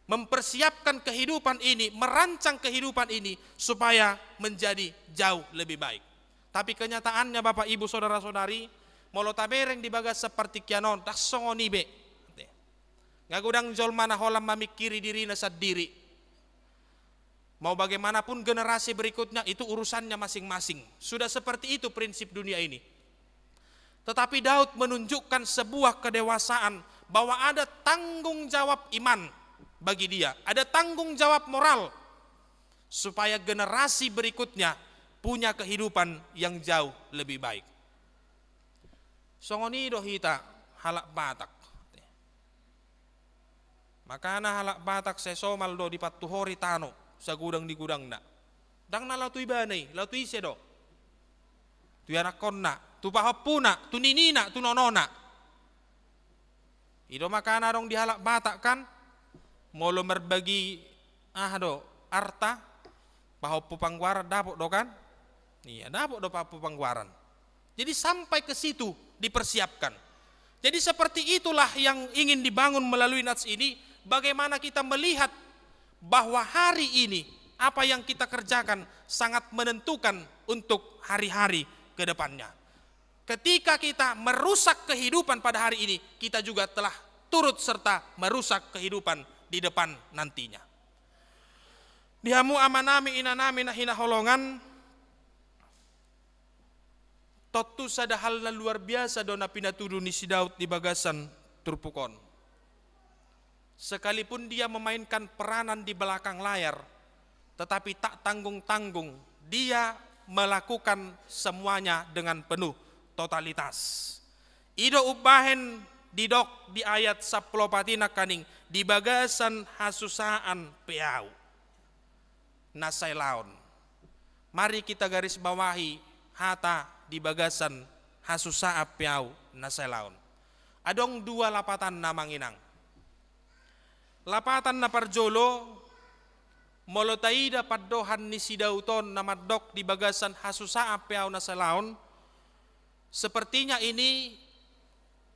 Mempersiapkan kehidupan ini, merancang kehidupan ini supaya menjadi jauh lebih baik. Tapi kenyataannya Bapak Ibu saudara-saudari, molo tabereng di bagasan partingkian on, ndang songon i be. Nga godang jolma na holan mamingkiri dirina sandiri. Mau bagaimanapun generasi berikutnya, itu urusannya masing-masing. Sudah seperti itu prinsip dunia ini. Tetapi Daud menunjukkan sebuah kedewasaan bahwa ada tanggung jawab iman bagi dia, ada tanggung jawab moral supaya generasi berikutnya punya kehidupan yang jauh lebih baik. Songon i do hita halak Batak. Makana halak Batak sai somal do dipantuhori tano sagudang ni gudangna. Ndang na laho tu ibana i, laho tu ise do? Tu ianakhonna, tu pahompuna, tu ninina, tu nonona. I do makana adong di halak Batak kan, molo marbagi aha do, arta, pahompu panggoaran dapot do kan? Iya, dapot do pahompu panggoaran. Jadi sampai ke situ dipersiapkan. Jadi seperti itulah yang ingin dibangun melalui nats ini, bagaimana kita melihat bahwa hari ini apa yang kita kerjakan sangat menentukan untuk hari-hari ke depannya. Ketika kita merusak kehidupan pada hari ini, kita juga telah turut serta merusak kehidupan di depan nantinya. Di hamu amanami, inanami na hinaholongan, tontu sada hal na luar biasa do na pinatudu ni si Daud di bagasan turpuk on. Sekalipun dia memainkan peranan di belakang layar, tetapi tak tanggung-tanggung, dia melakukan semuanya dengan penuh totalitas. I do umbahen didok di ayat sampulu opat i nangkaning, di bagasan hasusaan pe ahu na sai laon. Mari kita garis bawahi hata di bagasan hasusaan pe ahu na sai laon. Adong dua lapatanna amang inang. Lapatan na parjolo, molo taida pandohan ni si Daud on na mandok di bagasan hasusaan pe ahu na sai laon, sepertinya ini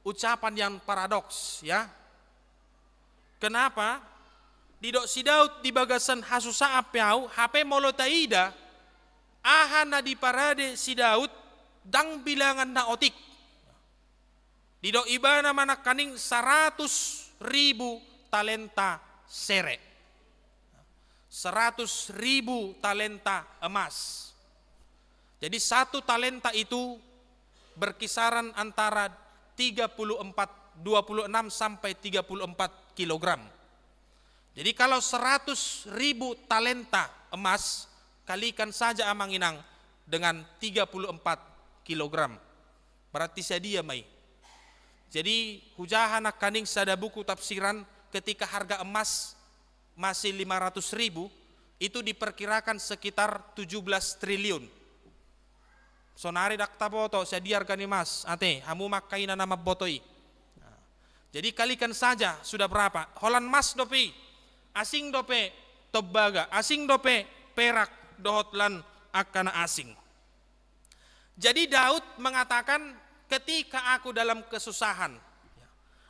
ucapan yang paradoks, ya. Kenapa? Didok si Daud di bagasan hasusaan pe ahu, hape molo taida, aha na diparade si Daud, ndang bilangan na otik. Didok ibana ma nangkaning saratus ribu talenta sere. Seratus ribu talenta emas. Jadi satu talenta itu berkisaran antara tiga puluh empat, dua puluh enam sampai tiga puluh empat kilogram. Jadi kalau seratus ribu talenta emas, kalikan saja amang inang, dengan tiga puluh empat kilogram. Berarti sadia ma i. Jadi, hujaha nangkaning sada buku tafsiran, ketika harga emas masih lima ratus ribu, itu diperkirakan sekitar tujuh belas triliun. Sonari ndang taboto sadia arga ni emas, ate, hamu ma angka ina na mamboto i. Nah, jadi kalikan saja sudah berapa. Holan emas dope i, asing dope tombaga, asing dope perak, dohot lan angka na asing. Jadi Daud mengatakan, "Ketika aku dalam kesusahan."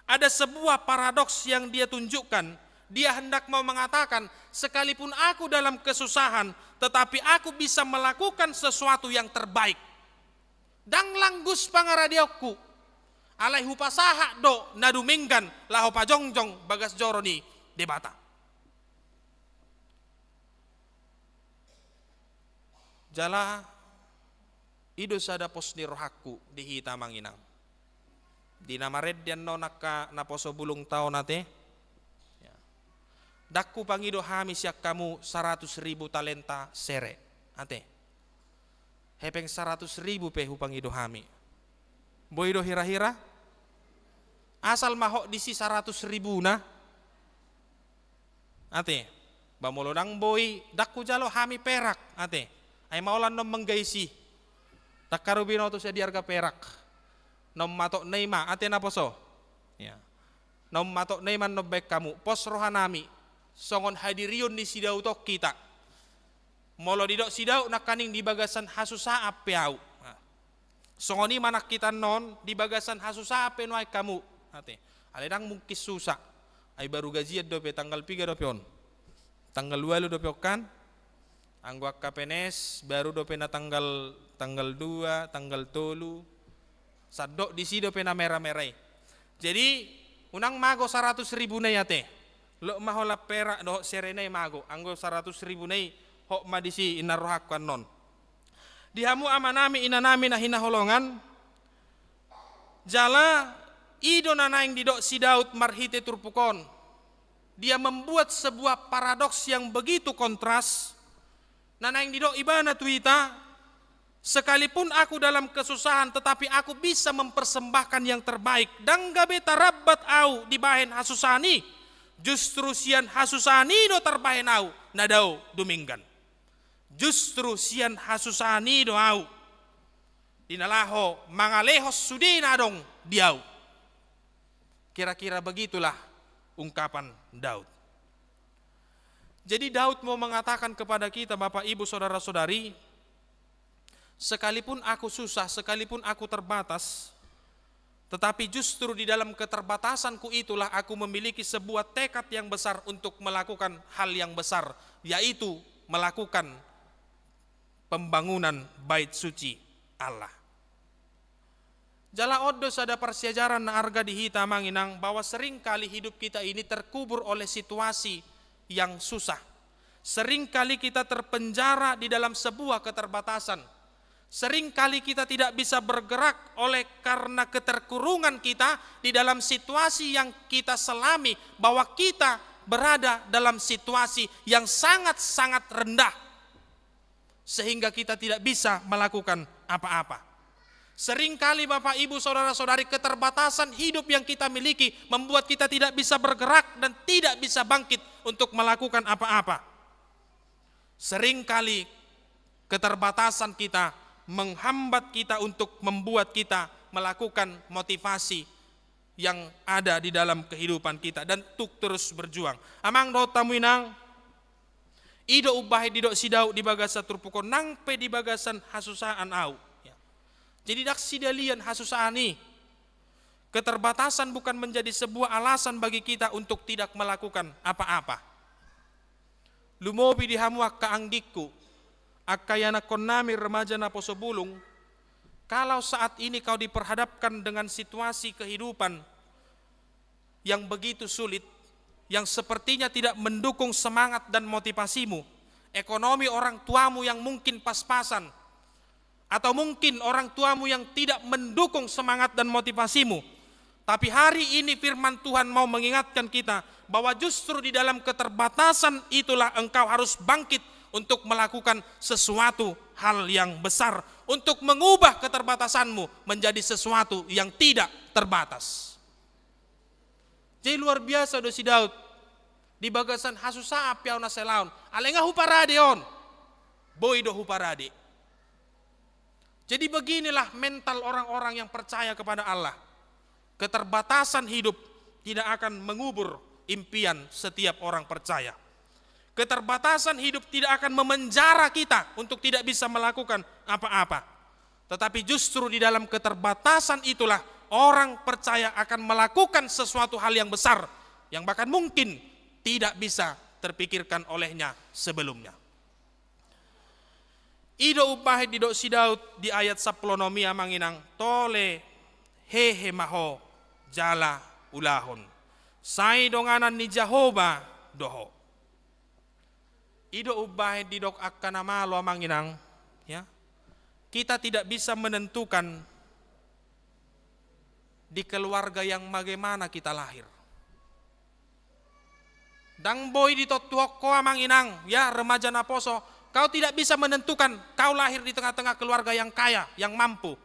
Ada sebuah paradoks yang dia tunjukkan. Dia hendak mau mengatakan, "Sekalipun aku dalam kesusahan, tetapi aku bisa melakukan sesuatu yang terbaik. Ndang langgus pangaradeonku, alai hupasahat do na dumenggan laho pajongjong bagas joro ni Debata." Jala i do sada pos ni rohangku di hita, Amang Inang. Di na marende annon angka naposo bulung ta on, ate. Ya. Ndang hupangido hami sian hamu saratus ribu talenta sere, ate. Hepeng saratus ribu pe hupangido hami. Boi do hira-hira? Asal ma hot disi saratus ribuna. Ate, ba molo ndang boi, ndang hujalo hami perak, ate. Ai maol annon manggais i. Ndang haru binoto sadia arga perak. Na ummatokna i ma, ate naposo. Ya. Na ummatokna i ma annon baen hamu. Pos rohanami, songon hadirion ni si Daud on hita. Molo didok si Daud nangkaning di bagasan hasusaan pe ahu. Nah. Songon i ma nang hita annon, di bagasan hasusaan pe nuaeng hamu. Ate. Alai ndang mungkin susa. Ai baru gajian dope, tanggal piga dope on? Tanggal ualu dope on kan? Anggo angka P N S, baru dope na tanggal, tanggal dua, tanggal tolu. Sandok disi dope na mera-mera i. Jadi, unang mago saratus ribuna i, ate. Lot ma holan perak dohot serena i mago. Anggo saratus ribuna i, hot ma disi, inna rohangku annon. Di hamu amanami, inanami na hinaholongan, jala i do na naeng didok si Daud marhite turpuk on. Dia membuat sebuah paradoks yang begitu kontras. Na naeng didok ibana tu hita, "Sekalipun aku dalam kesusahan, tetapi aku bisa mempersembahkan yang terbaik. Ndang gabe tarambat ahu dibahen hasusaan i. Justru sian hasusaan i do tarbahen ahu na dao dumenggan. Justru sian hasusaan i do ahu di na laho mangalehon sude na adong di ahu." Kira-kira begitulah ungkapan Daud. Jadi Daud mau mengatakan kepada kita, Bapak, Ibu, saudara-saudari, "Sekalipun aku susah, sekalipun aku terbatas, tetapi justru di dalam keterbatasanku itulah aku memiliki sebuah tekad yang besar untuk melakukan hal yang besar, yaitu melakukan pembangunan bait suci Allah." Jala on do sada parsiajaran na arga di hita, Amang Inang, bahwa seringkali hidup kita ini terkubur oleh situasi yang susah. Seringkali kita terpenjara di dalam sebuah keterbatasan. Seringkali kita tidak bisa bergerak oleh karena keterkurungan kita di dalam situasi yang kita selami, bahwa kita berada dalam situasi yang sangat-sangat rendah, sehingga kita tidak bisa melakukan apa-apa. Seringkali, Bapak, Ibu, saudara-saudari, keterbatasan hidup yang kita miliki membuat kita tidak bisa bergerak dan tidak bisa bangkit untuk melakukan apa-apa. Seringkali keterbatasan kita menghambat kita untuk membuat kita melakukan motivasi yang ada di dalam kehidupan kita dan untuk terus berjuang. Amang dohot hamu, Inang, i do umbahen didok si Daud di bagasan turpuk on, "Nang pe di bagasan hasusaan ahu." Ya. Jadi ndang sidalian hasusaan i. Keterbatasan bukan menjadi sebuah alasan bagi kita untuk tidak melakukan apa-apa. Lumobi di hamu angka anggingku, angka ianakkonnami remaja naposo bulung, kalau saat ini kau diperhadapkan dengan situasi kehidupan yang begitu sulit, yang sepertinya tidak mendukung semangat dan motivasimu, ekonomi orang tuamu yang mungkin pas-pasan, atau mungkin orang tuamu yang tidak mendukung semangat dan motivasimu. Tapi hari ini firman Tuhan mau mengingatkan kita bahwa justru di dalam keterbatasan itulah engkau harus bangkit untuk melakukan sesuatu hal yang besar, untuk mengubah keterbatasanmu menjadi sesuatu yang tidak terbatas. Jadi luar biasa do si Daud. Di bagasan hasusaan pe au na sai laon. Alai nga huparade on. Boi do huparade. Jadi beginilah mental orang-orang yang percaya kepada Allah. Keterbatasan hidup tidak akan mengubur impian setiap orang percaya. Keterbatasan hidup tidak akan memenjara kita untuk tidak bisa melakukan apa-apa. Tetapi justru di dalam keterbatasan itulah orang percaya akan melakukan sesuatu hal yang besar, yang bahkan mungkin tidak bisa terpikirkan olehnya sebelumnya. I do umbahen didok si Daud di ayat sampulu onom i, amang inang, tole hehe ma ho jala ulahon. Sai donganan ni Jahowa do ho. I do umbahen didok angka na malo, amang inang, ya. Kita tidak bisa menentukan di keluarga yang bagaimana kita lahir. Ndang boi ditontuhon ho, amang inang, ya, remaja naposo, kau tidak bisa menentukan kau lahir di tengah-tengah keluarga yang kaya, yang mampu.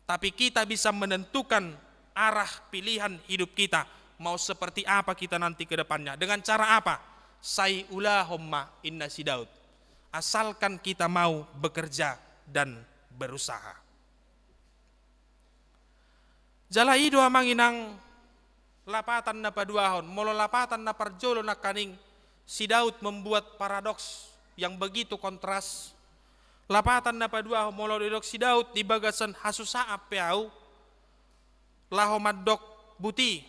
Tapi kita bisa menentukan arah pilihan hidup kita, mau seperti apa kita nanti ke depannya. Dengan cara apa? Sai ulahon ma, inna si Daud. Asalkan kita mau bekerja dan berusaha. Jala i do, amang inang, lapatan na paduahon. Molo lapatan na parjolo nangkaning, si Daud membuat paradoks yang begitu kontras. Lapatan na paduahon, molo didok si Daud di bagasan hasusaan pe au, laho mandok buti.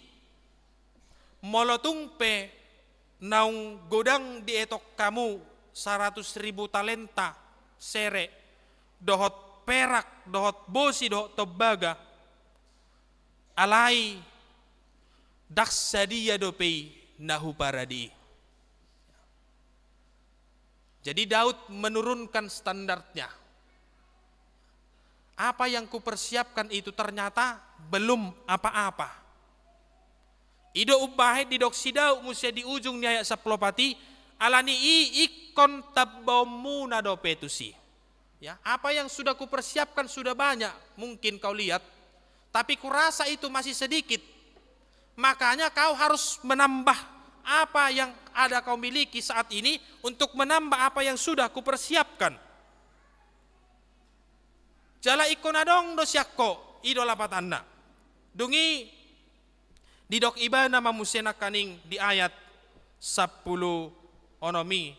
Molo tung pe naung godang dietok hamu saratus ribu talenta sere, dohot perak, dohot bosi, dohot tombaga, alai ndang sadia dope i na huparade i. Jadi Daud menurunkan standarnya. Apa yang kupersiapkan itu ternyata belum apa-apa. I do umbahen didok si Daud muse di ujung ni ayat sampulu opat i, alani i ingkon tambaonmuna dope tusi. Ya, apa yang sudah kupersiapkan sudah banyak, mungkin kau lihat, tapi kurasa itu masih sedikit. Makanya kau harus menambah apa yang ada kau miliki saat ini untuk menambah apa yang sudah kupersiapkan. Jala ingkon adong do sian ho, i do lapatanna. Dung i didok ibana ma muse nangkaning di ayat sampulu onom i,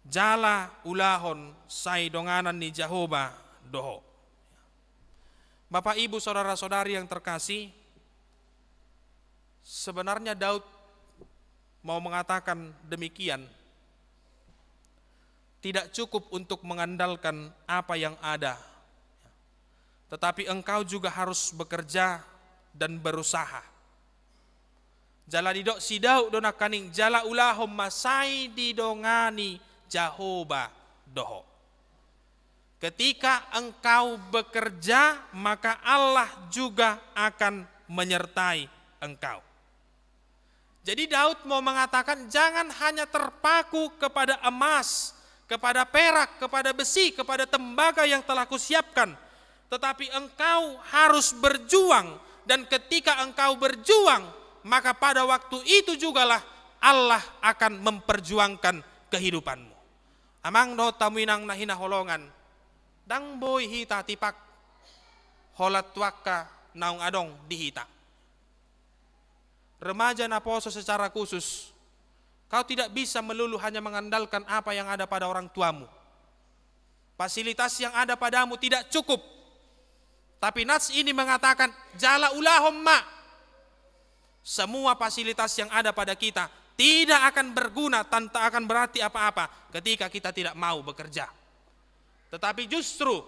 jala ulahon, sai donganan ni Jahowa do ho. Bapak, Ibu, saudara-saudari yang terkasih, sebenarnya Daud mau mengatakan demikian, tidak cukup untuk mengandalkan apa yang ada, tetapi engkau juga harus bekerja dan berusaha. Jala didok si Daud do nangkaning, jala ulahon ma, sai didongani Jahowa do ho. Ketika engkau bekerja, maka Allah juga akan menyertai engkau. Jadi Daud mau mengatakan, jangan hanya terpaku kepada emas, kepada perak, kepada besi, kepada tembaga yang telah kusiapkan, tetapi engkau harus berjuang, dan ketika engkau berjuang, maka pada waktu itu jugalah Allah akan memperjuangkan kehidupanmu. Amang dohot hamu inang na hinaholongan, ndang boi hita tipak holan tu angka naung adong di hita. Remaja naposo secara khusus, kau tidak bisa melulu hanya mengandalkan apa yang ada pada orang tuamu. Fasilitas yang ada padamu tidak cukup. Tapi nats ini mengatakan, jala ulahon ma. Semua fasilitas yang ada pada kita tidak akan berguna, tanpa akan berarti apa-apa ketika kita tidak mau bekerja. Tetapi justru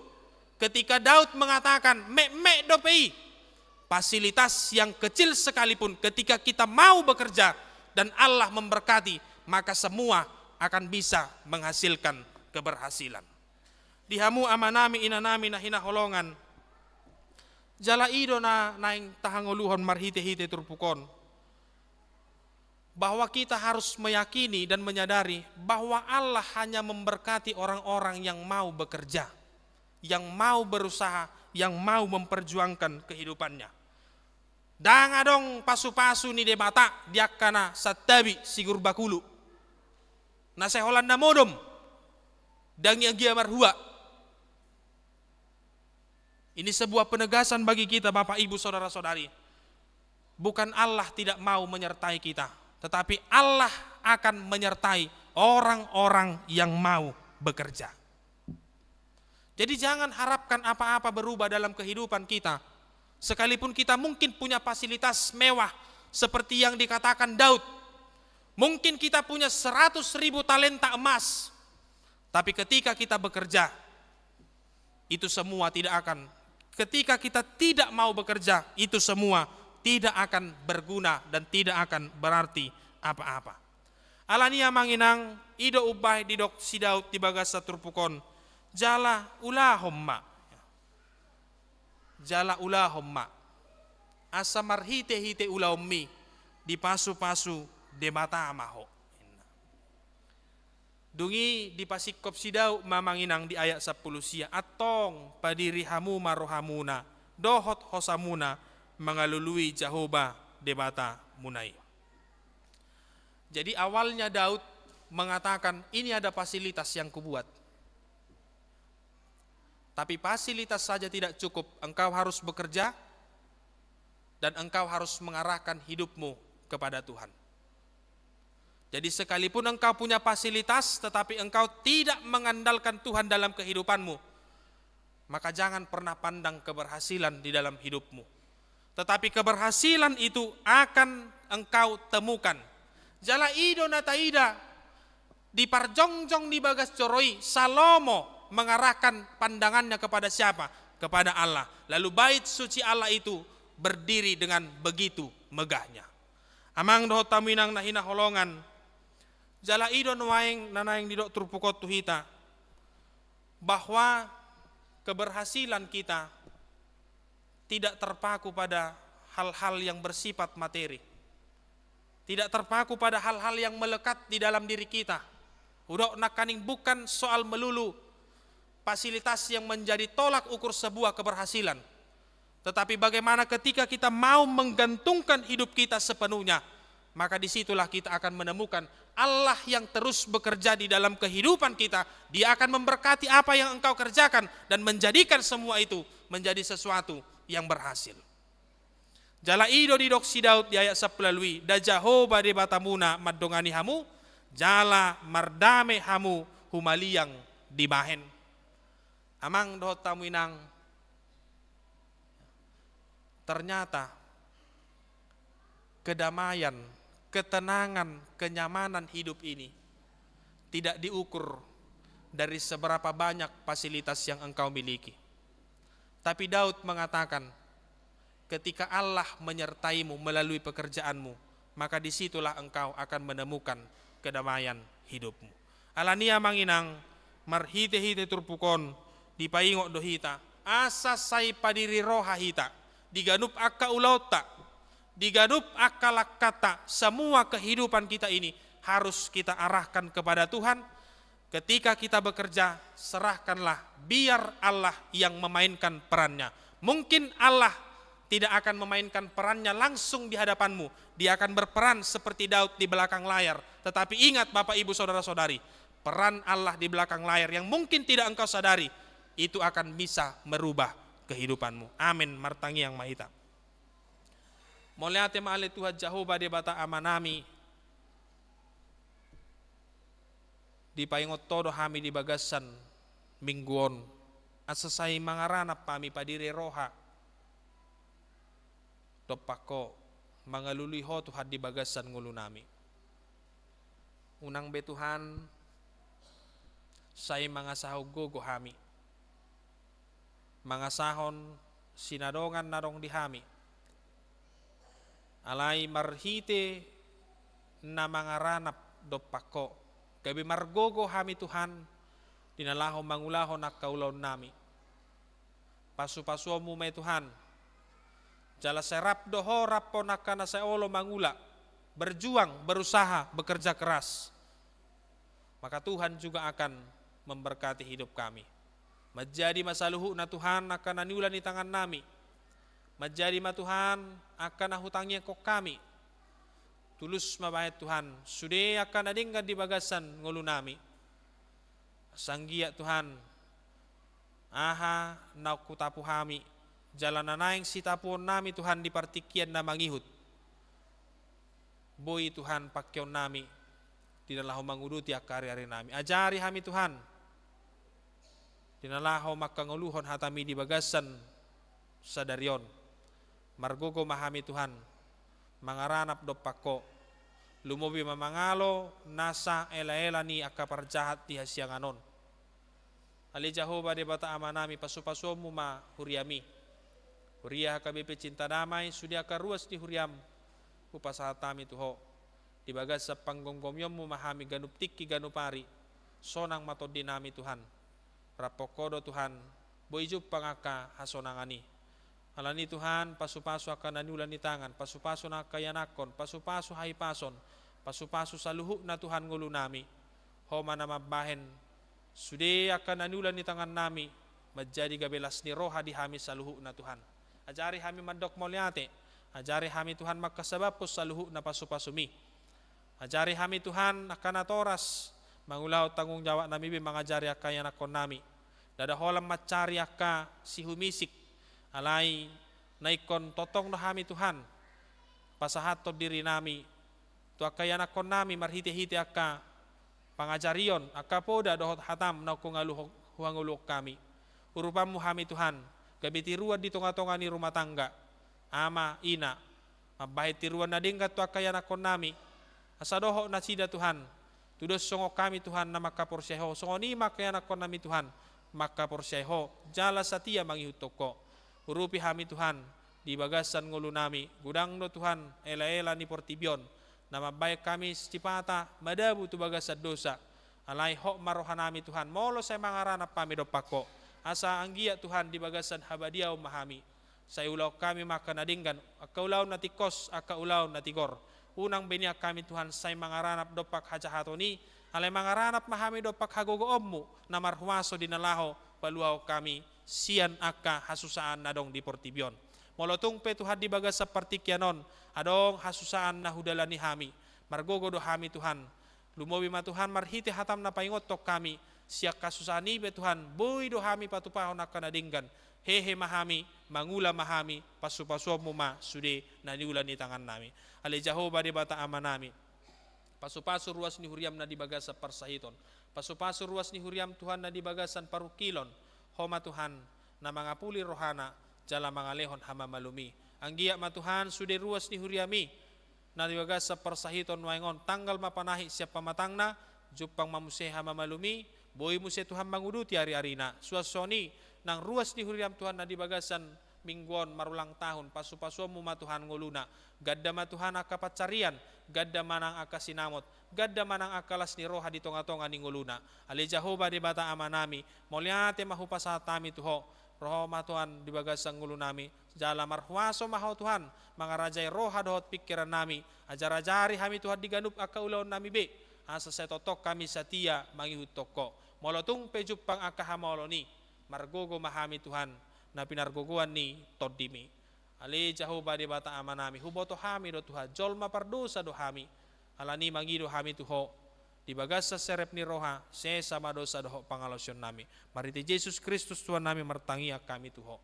ketika Daud mengatakan, "Mekmek dope i," fasilitas yang kecil sekalipun, ketika kita mau bekerja dan Allah memberkati, maka semua akan bisa menghasilkan keberhasilan. Di hamu amanami, inanami na hinaholongan, jala i do na naeng tahangoluhon marhite-hite turpuk on. bahwa kita harus meyakini dan menyadari bahwa Allah hanya memberkati orang-orang yang mau bekerja, yang mau berusaha, yang mau memperjuangkan kehidupannya. Ndang adong pasu-pasu ni Debata di angka na santabi sigurbakhulu, na sai holan na modom, ndang ia gia marhua. Ini sebuah penegasan bagi kita, Bapak, Ibu, saudara-saudari. Bukan Allah tidak mau menyertai kita, tetapi Allah akan menyertai orang-orang yang mau bekerja. Jadi, jangan harapkan apa-apa berubah dalam kehidupan kita. Sekalipun kita mungkin punya fasilitas mewah seperti yang dikatakan Daud, mungkin kita punya seratus ribu talenta emas, tapi ketika kita bekerja, itu semua tidak akan, ketika kita tidak mau bekerja, itu semua tidak akan berguna dan tidak akan berarti apa-apa. Alani i, amang inang, i do umbahen didok si Daud di bagasan turpuk on: Jala ulahon ma. Jala ulahon ma, asa marhite-hite ulaonmi dipasu-pasu Debata ma ho. Dung i dipasingkop si Daud ma, amang inang, di ayat sampulu sia: Antong padiri hamu ma rohamuna dohot hosamuna mangalului Jahowa Debatamuna i. Jadi, awalnya Daud mengatakan, "Ini ada fasilitas yang kubuat. Tapi fasilitas saja tidak cukup, engkau harus bekerja dan engkau harus mengarahkan hidupmu kepada Tuhan." Jadi, sekalipun engkau punya fasilitas, tetapi engkau tidak mengandalkan Tuhan dalam kehidupanmu, maka jangan pernah pandang keberhasilan di dalam hidupmu. Tetapi keberhasilan itu akan engkau temukan. Jala i do na taida di parjongjong di bagas joro i, Salomo mengarahkan pandangannya kepada siapa? Kepada Allah. Lalu bait suci Allah itu berdiri dengan begitu megahnya. Amang dohot hamu inang na hinaholongan, jala i do nuaeng na naeng didok turpuk on tu hita, bahwa keberhasilan kita tidak terpaku pada hal-hal yang bersifat materi. Tidak terpaku pada hal-hal yang melekat di dalam diri kita. Hudok nangkaning, bukan soal melulu fasilitas yang menjadi tolak ukur sebuah keberhasilan. Tetapi bagaimana ketika kita mau menggantungkan hidup kita sepenuhnya, maka disitulah kita akan menemukan Allah yang terus bekerja di dalam kehidupan kita. Dia akan memberkati apa yang engkau kerjakan dan menjadikan semua itu menjadi sesuatu yang berhasil. Jala i do didok si Daud di ayat sampulu ualu i: Nda Jahowa Debatamuna mandongani hamu, jala mardame hamu humaliang dibahen. Amang dohot hamu inang, ternyata kedamaian, ketenangan, kenyamanan hidup ini tidak diukur dari seberapa banyak fasilitas yang engkau miliki. Tapi Daud mengatakan, ketika Allah menyertaimu melalui pekerjaanmu, maka disitulah engkau akan menemukan kedamaian hidupmu. Alani i, amang inang, marhite-hite turpuk on dipaingot do hita, asa sai padiri roha hita di ganup angka ulaonta, di ganup angka langkanta. Semua kehidupan kita ini harus kita arahkan kepada Tuhan. Ketika kita bekerja, serahkanlah, biar Allah yang memainkan perannya. Mungkin Allah tidak akan memainkan perannya langsung di hadapanmu. Dia akan berperan seperti Daud di belakang layar. Tetapi ingat, Bapak, Ibu, saudara-saudari, peran Allah di belakang layar yang mungkin tidak engkau sadari, itu akan bisa merubah kehidupanmu. Amin. Martangiang ma hita. Mauliate ma ale Tuhan Jahowa Debata Amanami, dipaingot Ho do hami di bagasan minggu on, asa sai mangaranap hami padiri roha dompak Ho, mangalului Ho Tuhan di bagasan ngolunami. Unang be Tuhan, sai mangasahon gogo hami, mangasahon sinadongan na adong di hami. Alai marhite na mangaranap dompak Ho, gabe margogo hami Tuhan, di na laho mangulahon angka ulaonnami. Pasu-pasuonmu ma i Tuhan. Jala sai rap do Ho raphon angka na sai olo mangula. berjuang, berusaha, bekerja keras, maka Tuhan juga akan memberkati hidup kami. Manjadi ma saluhutna Tuhan angka na niula ni tangannami. Manjadi ma Tuhan angka na hutangihon hami. Tulus ma bahen Tuhan sude angka na denggan di bagasan ngolunami. Asa anggiat Tuhan, aha naung hutapu hami, jala na naeng sitapuonnami Tuhan di partingkian na mangihut, boi Tuhan pangkeonnami di na laho manguduti angka ariarinami. Ajari hami Tuhan, di na laho mangkangoluhon hatami di bagasan sadari on. Margogo ma hami Tuhan, mangaranap dompak Ho. Lumobi ma mangalo nasa elaela ni angka parjahat di hasiangan on. Ale Jahowa Debata Amanami, pasupasuonmu ma huriami. Huria H K B P Cinta Damai, sude angka ruas ni huriam, hupasahat hami tu Ho. Di bagasan panggomgomionmu ma hami ganup tingki ganup ari. Sonang ma tondinami Tuhan. Raphon Ho do Tuhan, boi jumpang angka hasonangan i. Alani Tuhan, pasupasu angka na niula ni tangan, pasupasu na angka ianakhon, pasupasu hahipason, pasupasu saluhutna Tuhan ngolunami. Ho ma na mambahen sude angka na niula ni tangannami manjadi gabe las ni roha di hami saluhutna Tuhan. Ajari hami mandok mauliate, ajari hami Tuhan mangkasabamhon saluhutna pasupasumi. Ajari hami Tuhan angka natoras mangulahon tanggung jawabnami be mangajari angka ianakhonnami. Ndada holan mancari angka sihumisik, alai na ingkon tongtong do hami Tuhan pasahathon dirinami tu angka ianakhonnami marhitehite angka pangajarion, angka poda dohot hatam naung hungoluhon, huhangoluhon hami. Urupanmu hami Tuhan, gabe tiruan di tongatonga ni rumah tangga, ama, ina, mambahen tiruan na denggan tu angka ianakhonnami. Asa dohot nasida Tuhan, tudos songon hami Tuhan na mangkaporseai Ho, songon i ma angka ianakhonnami Tuhan mangkaporseai Ho jala satia mangihuthon Ho. Urupi hami Tuhan di bagasan ngolunami, godang do Tuhan elaela ni portibi on na mambahen hami sipata madabu tu bagasan dosa. Alai hot ma rohanami Tuhan, molo sai mangaranap hami dompak Ho, asa anggiat Tuhan di bagasan habadiaon ma hami. Sai ulaon hami ma angka na denggan, angka ulaon na tingkos, angka ulaon na tigor. Unang be nian hami Tuhan sai mangaranap dompak hajahaton i, alai mangaranap ma hami dompak hagogoonmu na marhuaso di na laho paluahon hami sian angka hasusaan na adong di portibi on. Molo tung pe Tuhan di bagasan partingkian on adong hasusaan na hudalani hami, margogo do hami Tuhan. Lumobi ma Tuhan marhite hatam na paingothon hami sian hasusaan i be Tuhan, boi do hami patupahon angka na denggan. Hehe ma hami, mangula ma hami, pasupasuonmu ma sude na niula ni tangannami. Ale Jahowa Debata Amanami, pasupasu ruas ni huriam na di bagasan parsahiton. Pasupasu ruas ni huriam Tuhan na di bagasan parungkilon. Ho ma Tuhan na mangapuli rohana jala mangalehon hamamalumi. Anggiat ma Tuhan sude ruas ni huriami na di bagasan parsahiton nuaeng on tanggal ma panahit sian pamatangna, jumpang ma muse hamamalumi, boi muse Tuhan manguduti ariarina. Suang songon i nang ruas ni huriam Tuhan na di bagasan minggu on marulang tahun, pasupasuonmu ma Tuhan ngoluna. Ganda ma Tuhan angka pansarian, ganda ma nang angka sinamot, ganda ma nang angka las ni roha di tongatonga ni ngoluna. Ale Jahowa Debata Amanami, mauliate ma hupasahat hami tu Ho. Ro Ho ma Tuhan di bagasan ngolunami, jala marhuaso ma Ho Tuhan mangarajai roha dohot pingkirannami. Ajarajari hami Tuhan di ganup angka ulaonnami be, asa sai tongtong hami satia mangihuthon Ho. Molo tung pe jumpang angka hamaolon i, margogo ma hami Tuhan na pinargogoan ni Tondimi. Ale Jahowa Debata Amanami, huboto hami do Tuhan, jolma pardosa do hami. Alani i mangido hami tu Ho, di bagasan serep ni roha, sesa ma dosa dohot pangalaosionnami. Marhite Jesus Kristus Tuhannami martangiang hami tu Ho.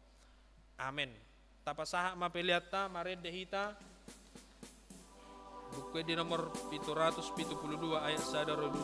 Amen. Tapasahat ma peleanta, marende hita. Buku Ende nomor pitu ratus pitu puluh dua ayat sada ro di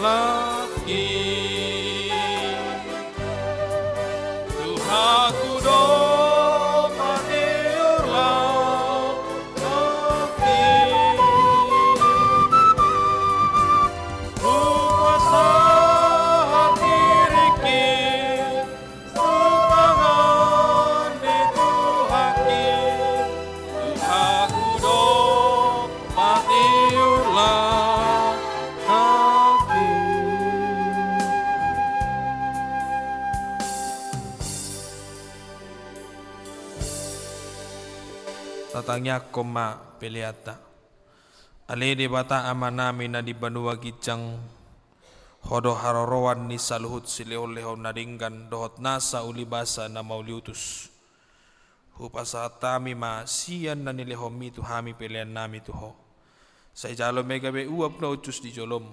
Laki, Tuhanku do patiur laki. Hupasahat diringki tu tangan ni Tuhanki, Tuhanku do patiur laki. Tatangiangkon ma peleanta. Ale Debata Amanami na di banua ginjang, Ho do haroroan ni saluhut silehonlehon na denggan dohot nasa ulibasa na mauliutus. Hupasahat hami ma sian na nilehonMi tu hami peleannami tu Ho. Sai jalo ma i gabe uap na uncus di jolom.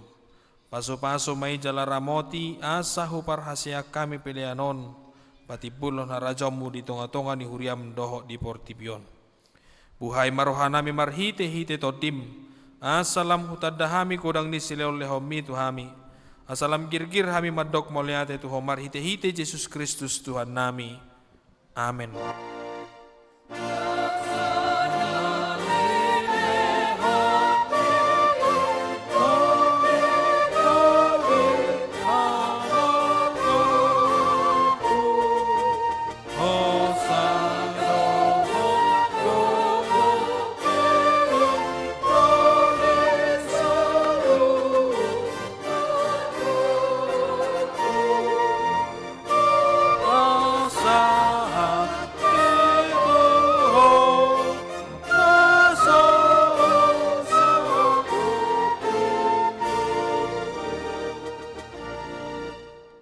Pasupasu ma i jala ramoti asa huparhaseang hami pelean on patimbulhon harajaonMu di tongatonga ni huriaM dohot di portibi on. Buhai ma rohanami marhitehite TondiM, asa lam hutanda hami godang ni silehonlehonMi tu hami, asa lam girgir hami mandok mauliate tu Ho marhitehite Jesus Kristus Tuhannami. Amen.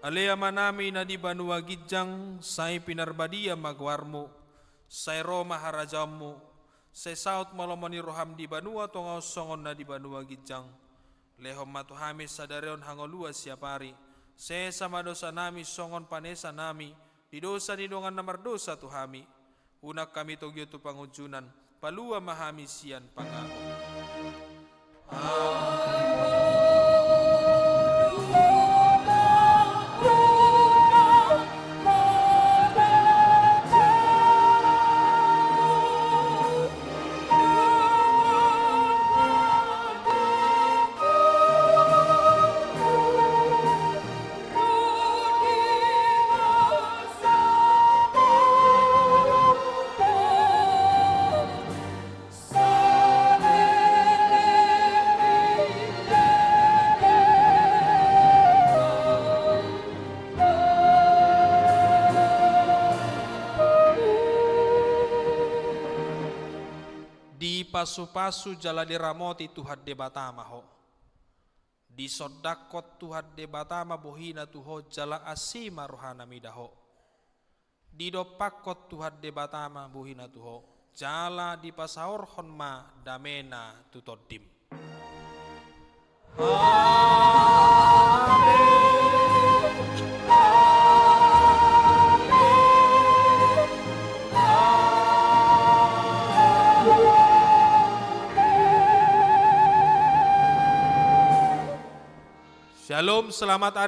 Ale Amanami na di banua ginjang, sai pinarbadia ma goarMu, sai ro ma harajaonMu, sai saut ma lomo ni rohaM di banua tonga on songon na di banua ginjang. Lehon ma tu hami sadari on hangoluan siapari. Sesa ma dosanami songon panesanami di dosa ni dongan na mardosa tu hami. Unang hami togihon tu pangunjunan, palua ma hami sian pangago. Dipasupasu jala diramoti Tuhan Debata ma ho. Disondangkon Tuhan Debata ma bohiNa tu ho jala asi ma rohaNa mida ho. Didompakkon Tuhan Debata ma bohiNa tu ho, jala dipasaorhon ma dameNa tu tondim. Amen. Amen. Amen. Shalom, selamat